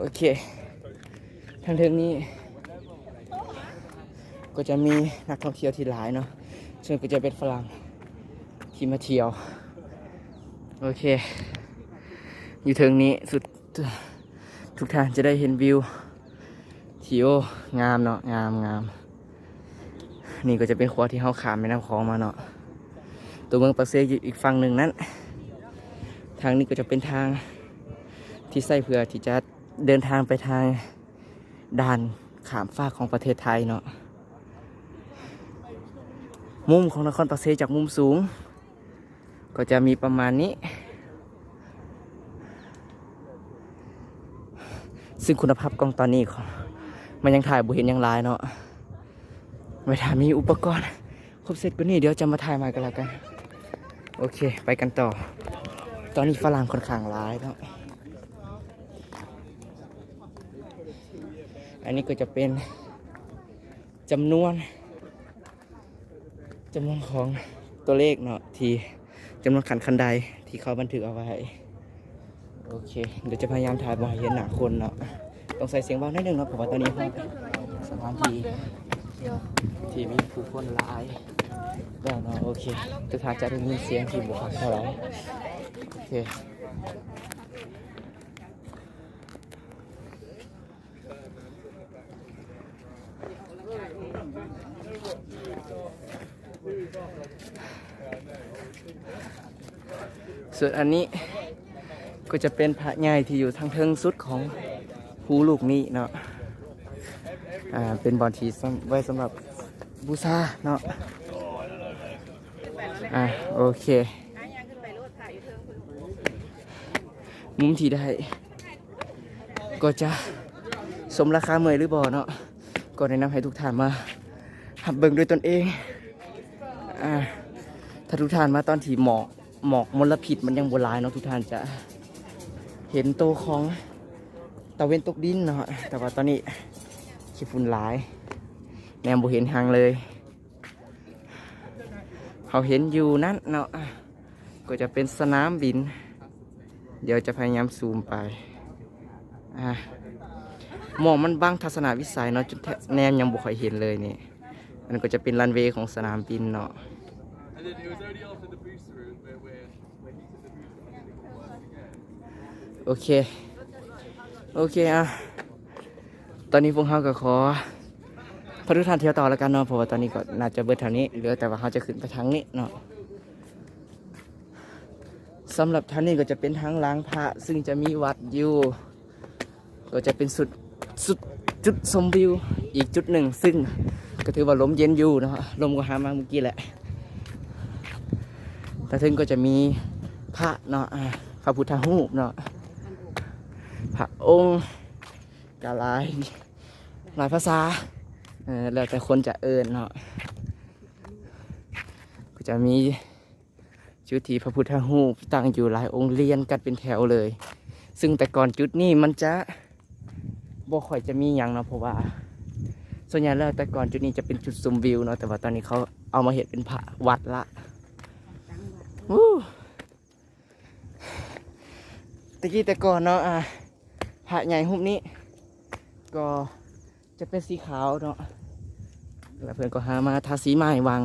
ໂອເຄ ທາງເທິງນີ້ກໍຈະມີນັກທ່ອງທ່ຽວທີ່ຫຼາຍເນາະ, ສ່ວນກໍຈະເປັນຝຣັ່ງທີ່ມາທ່ຽວ. ໂອເຄ ຢູ່ເທິງນີ້ສຸດ ທຸກທ່ານຈະໄດ້ເຫັນວິວທີ່ ໂອ້ ງາມເນາະ, ງາມ ງາມ. ນີ້ກໍຈະເປັນຂົວທີ່ເຮົາຂ້າມແມ່ນ້ຳຂອງມາເນາະ, ຕົວເມືອງປາກເຊຢູ່ອີກຝັ່ງໜຶ່ງນັ້ນ. ທາງນີ້ກໍຈະເປັນທາງທີ່ໃຊ້ເພື່ອທີ່ຈະເດີນທາງໄປທາງດ່ານຂ້າມຟາກຂອງປະເທດໄທເນາະ. ມຸມຂອງນະຄອນປາກເຊຈາກມຸມສູງ ກໍຈະມີປະມານນີ້, ຊຶ່ງຄຸນນະພາບກ້ອງຕອນນີ້ມັນຍັງຖ່າຍບໍ່ເຫັນຫຍັງຫຼາຍເນາະ. ໄວ້ຖ້າມີອຸປະກອນຄົບເສັດກວ່ານີ້ ດຽວຈະມາຖ່າຍໃໝ່ກໍແລ້ວກັນ. ໂອເຄ ໄປກັນຕໍ່. ຕອນນີ້ຝຣັ່ງຂ້ອນຂ້າງຫຼາຍເນາະ. ອັນນີ້ກໍຈະເປັນຈຳນວນ ຈຳນວນຂອງຕົວເລກເນາະ ທີ່ຈຳນວນຂັ້ນ ຂັ້ນໄດທີ່ເຂົາບັນທຶກເອົາໄວ້. ໂອເຄ ດຽວຈະພະຍາຍາມຖ່າຍບໍ່ໃຫ້ເຫັນໜ້າຄົນເນາະ, ຕ້ອງໃສ່ສຽງເບົາໜ້ອຍໜຶ່ງເນາະ ເພາະວ່າຕອນນີ້ເຮົາສະຖານທີ່ທີ່ມີຜູ້ຄົນຫຼາຍແລ້ວເນາະ. ໂອເຄ ທຸກທ່ານຈະໄດ້ຍິນສຽງທີ່ບໍ່ຄັກເທົ່າໃດ. ໂອເຄ ສ່ວນອັນນີ້ກໍຈະເປັນພະໃຫຍ່ທີ່ຢູ່ທາງເທິງສຸດຂອງພູລູກນີ້ເນາະ, ອ່າ ເປັນບ່ອນທີ່ສຳ ໄວ້ສຳລັບບູຊາເນາະ. ອ່າ ໂອເຄ ມຸມທີ່ໄດ້ ກໍຈະສົມລາຄາເມື່ອຍຫຼືບໍ່ເນາະ, ກໍແນະນຳໃຫ້ທຸກທ່ານມາຮັບເບິ່ງດ້ວຍຕົນເອງ. ອ່າ ຖ້າທຸກທ່ານມາຕອນທີ່ໝອກ ໝອກມົນລະພິດມັນຍັງບໍ່ຫຼາຍເນາະ, ທຸກທ່ານຈະເຫັນໂຕຂອງຕາເວັນຕົກດິນເນາະ, ແຕ່ວ່າຕອນນີ້ຂີ້ຝຸ່ນຫຼາຍ ແນມບໍ່ເຫັນຫຍັງເລີຍ. ເຮົາເຫັນຢູ່ນັ້ນເນາະ ກໍຈະເປັນສະໜາມບິນ, ດຽວຈະພະຍາຍາມຊູມໄປ. ອ່າ ໝອກມັນບັງທັດສະນະວິໄສເນາະ, ຈົນແທບແນມຍັງບໍ່ຄ່ອຍເຫັນເລີຍນີ້. ອັນນັ້ນກໍຈະເປັນຣັນເວຂອງສະໜາມບິນເນາະ. ໂອເຄ ໂອເຄ ອ່ະ ຕອນນີ້ພວກເຮົາກໍຂໍພາທຸກທ່ານທ່ຽວຕໍ່ແລ້ວກັນເນາະ, ເພາະວ່າຕອນນີ້ກໍໜ້າຈະເບິດເທົ່ານີ້, ເຫຼືອແຕ່ວ່າເຮົາຈະຂຶ້ນໄປທາງນີ້ເນາະ. ສຳລັບທາງນີ້ກໍຈະເປັນທາງຫຼັງພະ, ຊຶ່ງຈະມີວັດຢູ່, ກໍຈະເປັນຈຸດ ຈຸດ ຈຸດຊົມວິວອີກຈຸດໜຶ່ງ, ຊຶ່ງກໍຖືວ່າລົມເຢັນຢູ່ເນາະ, ລົມກໍຫາມາມື້ກີ້ແຫຼະ. ທາງເທິງກໍຈະມີພະເນາະ, ອ່າ ພະພຸດທະຮູບເນາະ, ພະອົງ ກະຫຼາຍ ຫຼາຍພາສາ ເອີ ແລ້ວແຕ່ຄົນຈະເອີ້ນເນາະ. ກໍຈະມີຈຸດທີ່ພະພຸດທະຮູບຕັ້ງຢູ່ຫຼາຍອົງລຽນກັນເປັນແຖວເລີຍ, ຊຶ່ງແຕ່ກ່ອນຈຸດນີ້ມັນຈະບໍ່ຄ່ອຍຈະມີຫຍັງເນາະ, ເພາະວ່າສ່ວນໃຫຍ່ແລ້ວແຕ່ກ່ອນຈຸດນີ້ຈະເປັນຈຸດຊົມວິວເນາະ, ແຕ່ວ່າຕອນນີ້ເຂົາເອົາມາເຮັດເປັນພະວັດລະ. ວູ້ ແຕ່ກີ້ແຕ່ກ່ອນເນາະ ອ່າ ພະໃຫຍ່ຮູບນີ້ກໍຈະເປັນສີຂາວເນາະ, ແລ້ວເພິ່ນກໍຫາມາທາສີໃໝ່ຫວ່າງ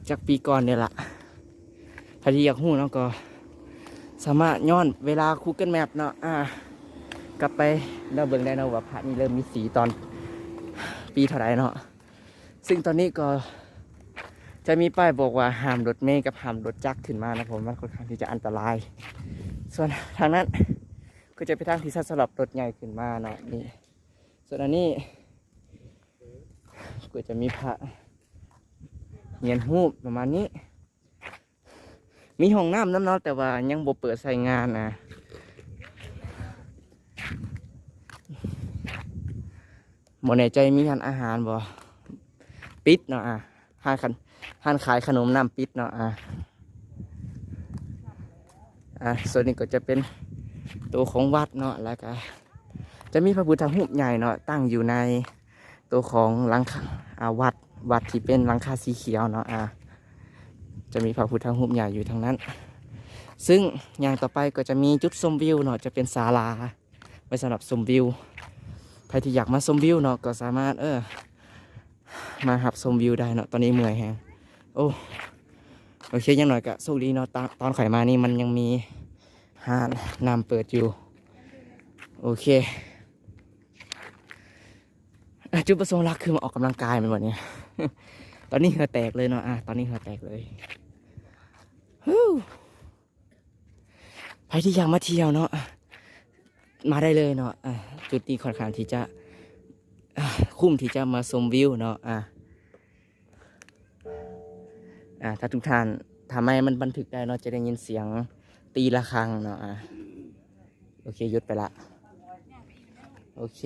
ຈັກປີກ່ອນນີ້ລະ. ໃຜທີ່ຢາກຮູ້ເນາະ ກໍສາມາດຍ້ອນເວລາ Google Map ເນາະ ອ່າ ກັບໄປແລ້ວເບິ່ງໄດ້ເນາະ ວ່າພະນີ້ເລີ່ມມີສີຕອນປີເທົ່າໃດເນາະ. ຊຶ່ງຕອນນີ້ກໍຈະມີປ້າຍບອກວ່າຫ້າມລົດເມກັບຫ້າມລົດຈັກຂຶ້ນມາເນາະ ເພາະວ່າມັນຄ່ອນຂ້າງທີ່ຈະອັນຕະລາຍ. ສ່ວນທາງນັ້ນກໍຈະເປັນທາງທີ່ຊັດສຳລັບລົດໃຫຍ່ຂຶ້ນມາເນາະ ນີ້. ສ່ວນອັນນີ້ກໍຈະມີພະຮຽນຮູບປະມານນີ້. ມີຫ້ອງນ້ຳນຳເນາະ ແຕ່ວ່າຍັງບໍ່ເປີດໃຊ້ງານນະ. ບໍ່ແນ່ໃຈມີຮ້ານອາຫານບໍ່? ປິດເນາະ ອ່າ ຮ້ານຂະ ຮ້ານຂາຍຂະໜົມນ້ຳປິດເນາະ ອ່າ ອ່າ ສ່ວນນີ້ກໍຈະເປັນໂຕຂອງວັດເນາະ ແລ້ວກະຈະມີພະພຸດທະຮູບໃຫຍ່ເນາະ ຕັ້ງຢູ່ໃນ ໂຕຂອງຫຼັງຄາ ອ່າ ວັດ ວັດທີ່ເປັນຫຼັງຄາສີຂຽວເນາະ ອ່າ ຈະມີພະພຸດທະຮູບໃຫຍ່ຢູ່ທາງນັ້ນ. ຊຶ່ງຍ່າງຕໍ່ໄປກໍຈະມີຈຸດຊົມວິວເນາະ ຈະເປັນສາລາໄວ້ສຳລັບຊົມວິວ. ໃຜທີ່ຢາກມາຊົມວິວເນາະ ກໍສາມາດ ເອີ ມາຮັບຊົມວິວໄດ້ເນາະ. ຕອນນີ້ເມື່ອຍແຮງ. ໂອ້ ໂອເຄ ຢ່າງໜ້ອຍກໍໂຊກດີເນາະ ຕອນ ຕອນຂ້ອຍມານີ້ມັນຍັງມີຮ້ານນ້ຳເປີດຢູ່. ໂອເຄ ອ່ະ ຈຸດປະສົງຫຼັກຄືມາອອກກຳລັງກາຍແມ່ນບໍ່ນີ້? ຕອນນີ້ເຫື່ອແຕກເລີຍເນາະ ອ່າ ຕອນນີ້ເຫື່ອແຕກເລີຍ. ໃຜທີ່ຢາກມາທ່ຽວເນາະ ມາໄດ້ເລີຍເນາະ ອ່າ ຈຸດນີ້ຄ່ອນຂ້າງທີ່ຈະ ອ່າ ຄຸ້ມທີ່ຈະມາຊົມວິວເນາະ ອ່າ ອ່າ ຖ້າທຸກທ່ານ ຖ້າໄມค์ມັນບັນທຶກໄດ້ເນາະ ຈະໄດ້ຍິນສຽງຕີລະຄັງເນາະ ອ່າ ໂອເຄ ຢຸດໄປລະ. ໂອເຄ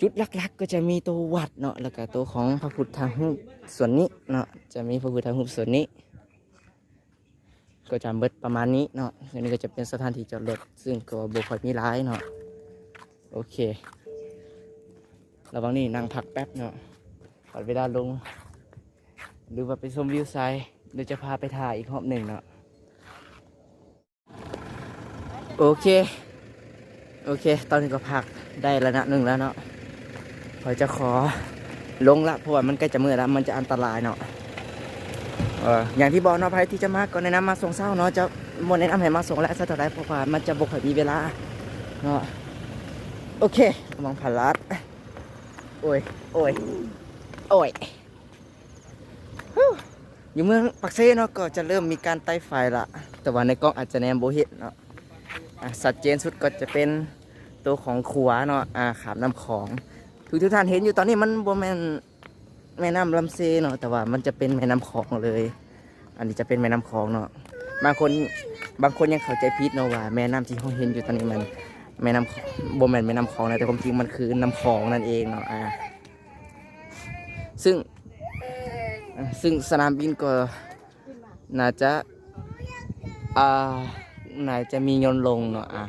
ຈຸດຫຼັກໆກໍຈະມີໂຕວັດເນາະ ແລ້ວກໍໂຕຂອງພະພຸດທະຮູບສ່ວນນີ້ເນາະ ຈະມີພະພຸດທະຮູບສ່ວນນີ້ ກໍຈະເບິດປະມານນີ້ເນາະ. ອັນນີ້ກໍຈະເປັນສະຖານທີ່ຈອດລົດ ຊຶ່ງກໍບໍ່ຄ່ອຍມີຫຼາຍເນາະ. ໂອເຄ ລະຫວ່າງນີ້ນັ່ງພັກແປັບເນາະ ຮອດເວລາລົງ ຫຼືວ່າໄປຊົມວິວໄຊ ດຽວຈະພາໄປຖ່າຍອີກຮອບໜຶ່ງເນາະ. ໂອເຄ ໂອເຄ ຕອນນີ້ກໍພັກໄດ້ລະນະໜຶ່ງແລ້ວເນາະ. ຂ້ອຍຈະຂໍລົງລະ ເພາະວ່າມັນໃກ້ຈະມືດລະ ມັນຈະອັນຕະລາຍເນາະ. ເອີ ຢ່າງທີ່ບອກເນາະ ໃຜທີ່ຈະມາກໍແນະນຳມາຊ່ວງເຊົ້າເນາະ ຈະບໍ່ແນະນຳໃຫ້ມາຊ່ວງແລງສັກເທົ່າໃດ ເພາະວ່າມັນຈະບໍ່ຄ່ອຍມີເວລາເນາະ. ໂອເຄ ມອງຜາລາດ ໂອ້ຍ ໂອ້ຍ ໂອ້ຍ. ຢູ່ເມືອງປາກເຊເນາະ ກໍຈະເລີ່ມມີການໄຕ່ໄຟລະ ແຕ່ວ່າໃນກ້ອງອາດຈະແນມບໍ່ເຫັນເນາະ. ອ່າ ຊັດເຈນສຸດກໍຈະເປັນໂຕຂອງຂົວເນາະ ອ່າ ຂ້າມນ້ຳຂອງ. ທີ່ທຸກທ່ານເຫັນຢູ່ຕອນນີ້ມັນບໍ່ແມ່ນແມ່ນ້ຳລຳເຊເນາະ ແຕ່ວ່າມັນຈະເປັນແມ່ນ້ຳຂອງເລີຍ. ອັນນີ້ຈະເປັນແມ່ນ້ຳຂອງເນາະ. ບາງຄົນ ບາງຄົນຍັງເຂົ້າໃຈຜິດເນາະວ່າແມ່ນ້ຳທີ່ເຮົາເຫັນຢູ່ຕອນນີ້ມັນແມ່ນ້ຳຂອງ ບໍ່ແມ່ນແມ່ນ້ຳຂອງນະ ແຕ່ຄວາມຈິງມັນຄືນ້ຳຂອງນັ້ນເອງເນາະ. ອ່າ ຊຶ່ງ ຊຶ່ງສະໜາມບິນກໍໜ້າຈະ ອ່າ ໜ້າຈະມີຍົນລົງເນາະ. ອ່າ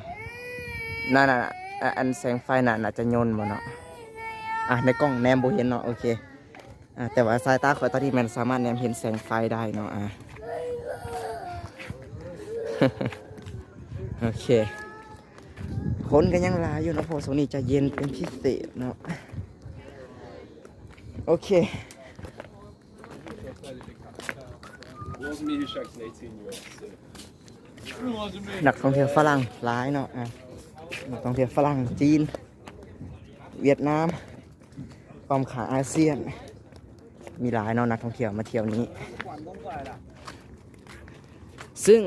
ນັ້ນນະ ອ່າ ອັນແສງໄຟນັ້ນໜ້າຈະຍົນບໍ່ເນາະ. ອ່າ ໃນກ້ອງແນມບໍ່ເຫັນເນາະ. ໂອເຄ ອ່າ ແຕ່ວ່າສາຍຕາຂ້ອຍຕອນນີ້ແມ່ນສາມາດແນມເຫັນແສງໄຟໄດ້ເນາະ. ອ່າ ໂອເຄ ຄົນກໍຍັງຫຼາຍຢູ່ເນາະ ເພາະວ່າຊ່ວງນີ້ຈະເຢັນເປັນພິເສດເນາະ. ໂອເຄ ນັກທ່ອງທ່ຽວຝຣັ່ງຫຼາຍເນາະ. ອ່າ ນັກທ່ອງທ່ຽວຝຣັ່ງ ຈີນ ຫວຽດນາມ ອ້ອມຂ້າງອາຊຽນ ມີຫຼາຍເນາະ ນັກທ່ອງທ່ຽວມາທ່ຽວນີ້. ຊຶ່ງ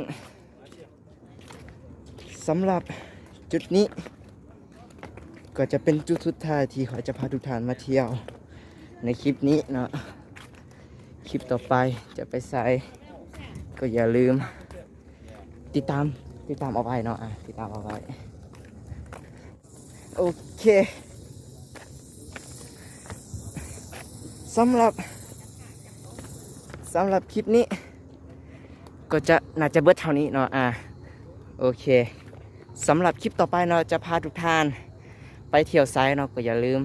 ສຳລັບຈຸດນີ້ກໍຈະເປັນຈຸດສຸດທ້າຍທີ່ຂ້ອຍຈະພາທຸກທ່ານມາທ່ຽວໃນຄລິບນີ້ເນາະ. ຄລິບຕໍ່ໄປຈະໄປໃສ ກໍຢ່າລືມຕິດຕາມ ຕິດຕາມເອົາໄວ້ເນາະ. ອ່າ ຕິດຕາມເອົາໄວ້. ໂອເຄ ສຳລັບ ສຳລັບຄລິບນີ້ກໍຈະ ໜ້າຈະເບິດເທົ່ານີ້ເນາະ. ອ່າ ໂອເຄ ສຳລັບຄລິບຕໍ່ໄປເນາະ ຈະພາທຸກທ່ານໄປທ່ຽວໃສເນາະ ກໍຢ່າລືມ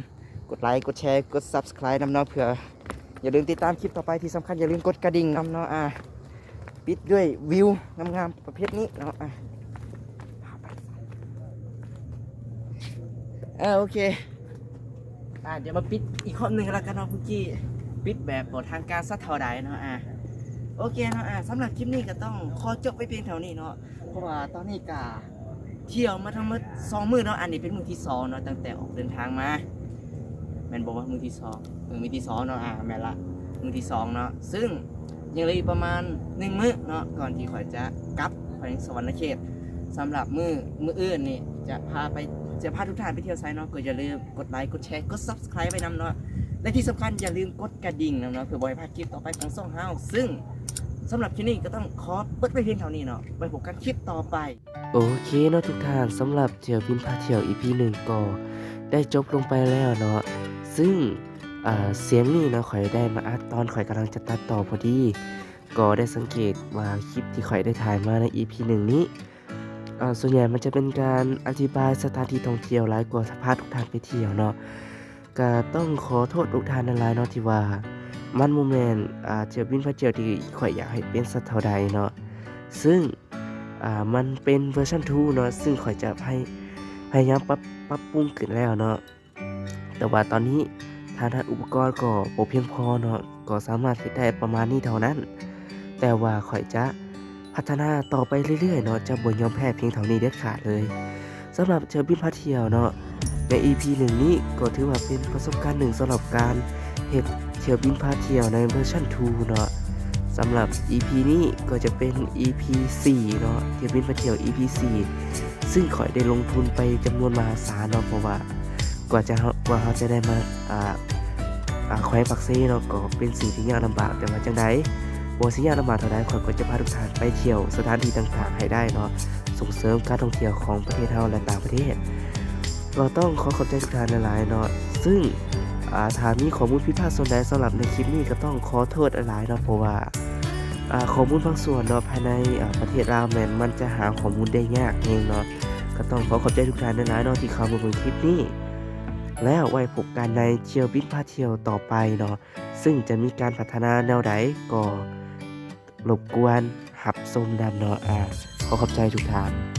ກົດໄລ ກົດແຊ ກົດ Subscribe ນຳເນາະ ເພື່ອ ຢ່າລືມຕິດຕາມຄລິບຕໍ່ໄປ ທີ່ສຳຄັນຢ່າລືມກົດກະດິ່ງນຳເນາະ. ອ່າ ປິດດ້ວຍວິວງາມໆປະເພດນີ້ເນາະ. ອ່າ ອ່າ ໂອເຄ ອ່າ ດຽວມາປິດອີກຮອບໜຶ່ງກໍແລ້ວກັນເນາະ ຜູ້ກີ້ ປິດແບບບໍ່ທາງການສັກເທົ່າໃດເນາະ. ອ່າ ໂອເຄເນາະ ອ່າ ສຳລັບຄລິບນີ້ກໍຕ້ອງຂໍຈົບໄວ້ພຽງເທົ່ານີ້ເນາະ ເພາະວ່າຕອນນີ້ກະທ່ຽວມາທັງໝົດສອງມື້ເນາະ. ອັນນີ້ເປັນມື້ທີສອງເນາະ ຕັ້ງແຕ່ອອກເດີນທາງມາ ແມ່ນບໍ່ວ່າມື້ທີສອງ? ເອີ ມື້ທີສອງເນາະ. ອ່າ ແມ່ນລະ ມື້ທີສອງເນາະ ຊຶ່ງຍັງເຫຼືອອີກປະມານໜຶ່ງມື້ເນາະ ກ່ອນທີ່ຂ້ອຍຈະກັບແຂວງສະຫວັນນະເຂດ. ສຳລັບມື້ ມື້ອື່ນນີ້ຈະພາໄປ ຈະພາທຸກທ່ານໄປທ່ຽວໃສເນາະ ກໍຢ່າລືມກົດໄລ ກົດແຊ ກົດ Subscribe ໄວ້ນຳເນາະ ແລະທີ່ສຳຄັນຢ່າລືມກົດກະດິ່ງນຳເນາະ ເພື່ອບໍ່ໃຫ້ພາດຄລິບຕໍ່ໄປຂອງຊ່ອງເຮົາ. ຊຶ່ງສຳລັບຄລິບນີ້ກໍຕ້ອງຂໍເບິດໄວ້ພຽງເທົ່ານີ້ເນາະ ໄວ້ພົບກັນຄລິບຕໍ່ໄປ. ໂອເຄເນາະທຸກທ່ານ ສຳລັບທ່ຽວບິນພາທ່ຽວ ອີພີໜຶ່ງ ກໍໄດ້ຈົບລົງໄປແລ້ວເນາະ. ຊຶ່ງ ອ່າ ສຽງນີ້ເນາະ ຂ້ອຍໄດ້ມາອັດຕອນຂ້ອຍກຳລັງຈະຕັດຕໍ່ພໍດີ ກໍໄດ້ສັງເກດວ່າຄລິບທີ່ຂ້ອຍໄດ້ຖ່າຍມາໃນ ອີພີໜຶ່ງ ນີ້ ອ່າ ສ່ວນໃຫຍ່ມັນຈະເປັນການອະທິບາຍສະຖານທີ່ທ່ອງທ່ຽວຫຼາຍກວ່າພາທຸກທ່ານໄປທ່ຽວເນາະ. ກະຕ້ອງຂໍໂທດທຸກທ່ານຫຼາຍໆເນາະ ທີ່ວ່າມັນບໍ່ແມ່ນ ອ່າ ທ່ຽວບິນພາທ່ຽວທີ່ຂ້ອຍຢາກໃຫ້ເປັນສັກເທົ່າໃດເນາະ. ຊຶ່ງ ອ່າ ມັນເປັນເວີຊັນທູເນາະ ຊຶ່ງຂ້ອຍຈະພະ ພະຍາຍາມປັບ ປັບປຸງຂຶ້ນແລ້ວເນາະ. ແຕ່ວ່າຕອນນີ້ທາງດ້ານອຸປະກອນກໍບໍ່ພຽງພໍເນາະ ກໍສາມາດເຮັດໄດ້ປະມານນີ້ເທົ່ານັ້ນ. ແຕ່ວ່າຂ້ອຍຈະພັດທະນາຕໍ່ໄປເລື້ອຍໆເນາະ ຈະບໍ່ຍອມແພ້ພຽງເທົ່ານີ້ເດັດຂາດເລີຍ. ສຳລັບທ່ຽວບິນພາທ່ຽວເນາະ ໃນ ອີພີໜຶ່ງ ນີ້ກໍຖືວ່າເປັນປະສົບການໜຶ່ງສຳລັບການເຮັດທ່ຽວບິນພາທ່ຽວໃນເວີຊັນທູເນາະ. ສຳລັບ ອີພີ ນີ້ກໍຈະເປັນ ອີພີສີ່ເນາະ ທ່ຽວບິນພາທ່ຽວ ອີພີສີ່ ຊຶ່ງຂ້ອຍໄດ້ລົງທຶນໄປຈຳນວນມະຫາສານເນາະ ເພາະວ່າ ກວ່າຈະ ກວ່າເຮົາຈະໄດ້ມາ ອ່າ ອ່າ ແຂວງປາກເຊເນາະ ກໍເປັນສິ່ງທີ່ຍາກລຳບາກ. ແຕ່ວ່າຈັ່ງໃດ ບໍ່ວ່າຊິຍາກລຳບາກເທົ່າໃດ ຂ້ອຍກໍຈະພາທຸກທ່ານໄປທ່ຽວສະຖານທີ່ຕ່າງໆໃຫ້ໄດ້ເນາະ ສົ່ງເສີມການທ່ອງທ່ຽວຂອງປະເທດເຮົາ ແລະ ຕ່າງປະເທດ. ກໍຕ້ອງຂໍຂອບໃຈທຸກທ່ານຫຼາຍໆເນາະ. ຊຶ່ງ ອ່າ ຖ້າມີຂໍ້ມູນຜິດພາດສ່ວນໃດສຳລັບໃນຄລິບນີ້ ກໍຕ້ອງຂໍໂທດຫຼາຍໆເນາະ ເພາະວ່າ ອ່າ ຂໍ້ມູນບາງສ່ວນເນາະ ພາຍໃນ ອ່າ ປະເທດລາວແມ່ນມັນຈະຫາຂໍ້ມູນໄດ້ຍາກແຮງເນາະ. ກໍຕ້ອງຂໍຂອບໃຈທຸກທ່ານຫຼາຍໆເນາະ ທີ່ເຂົ້າມາເບິ່ງຄລິບນີ້ ແລ້ວໄວ້ພົບກັນໃນທ່ຽວບິນພາທ່ຽວຕໍ່ໄປເນາະ ຊຶ່ງຈະມີການພັດທະນາແນວໃດ ກໍລົບກວນຮັບຊົມນຳເນາະ. ອ່າ ຂໍຂອບໃຈທຸກທ່ານ.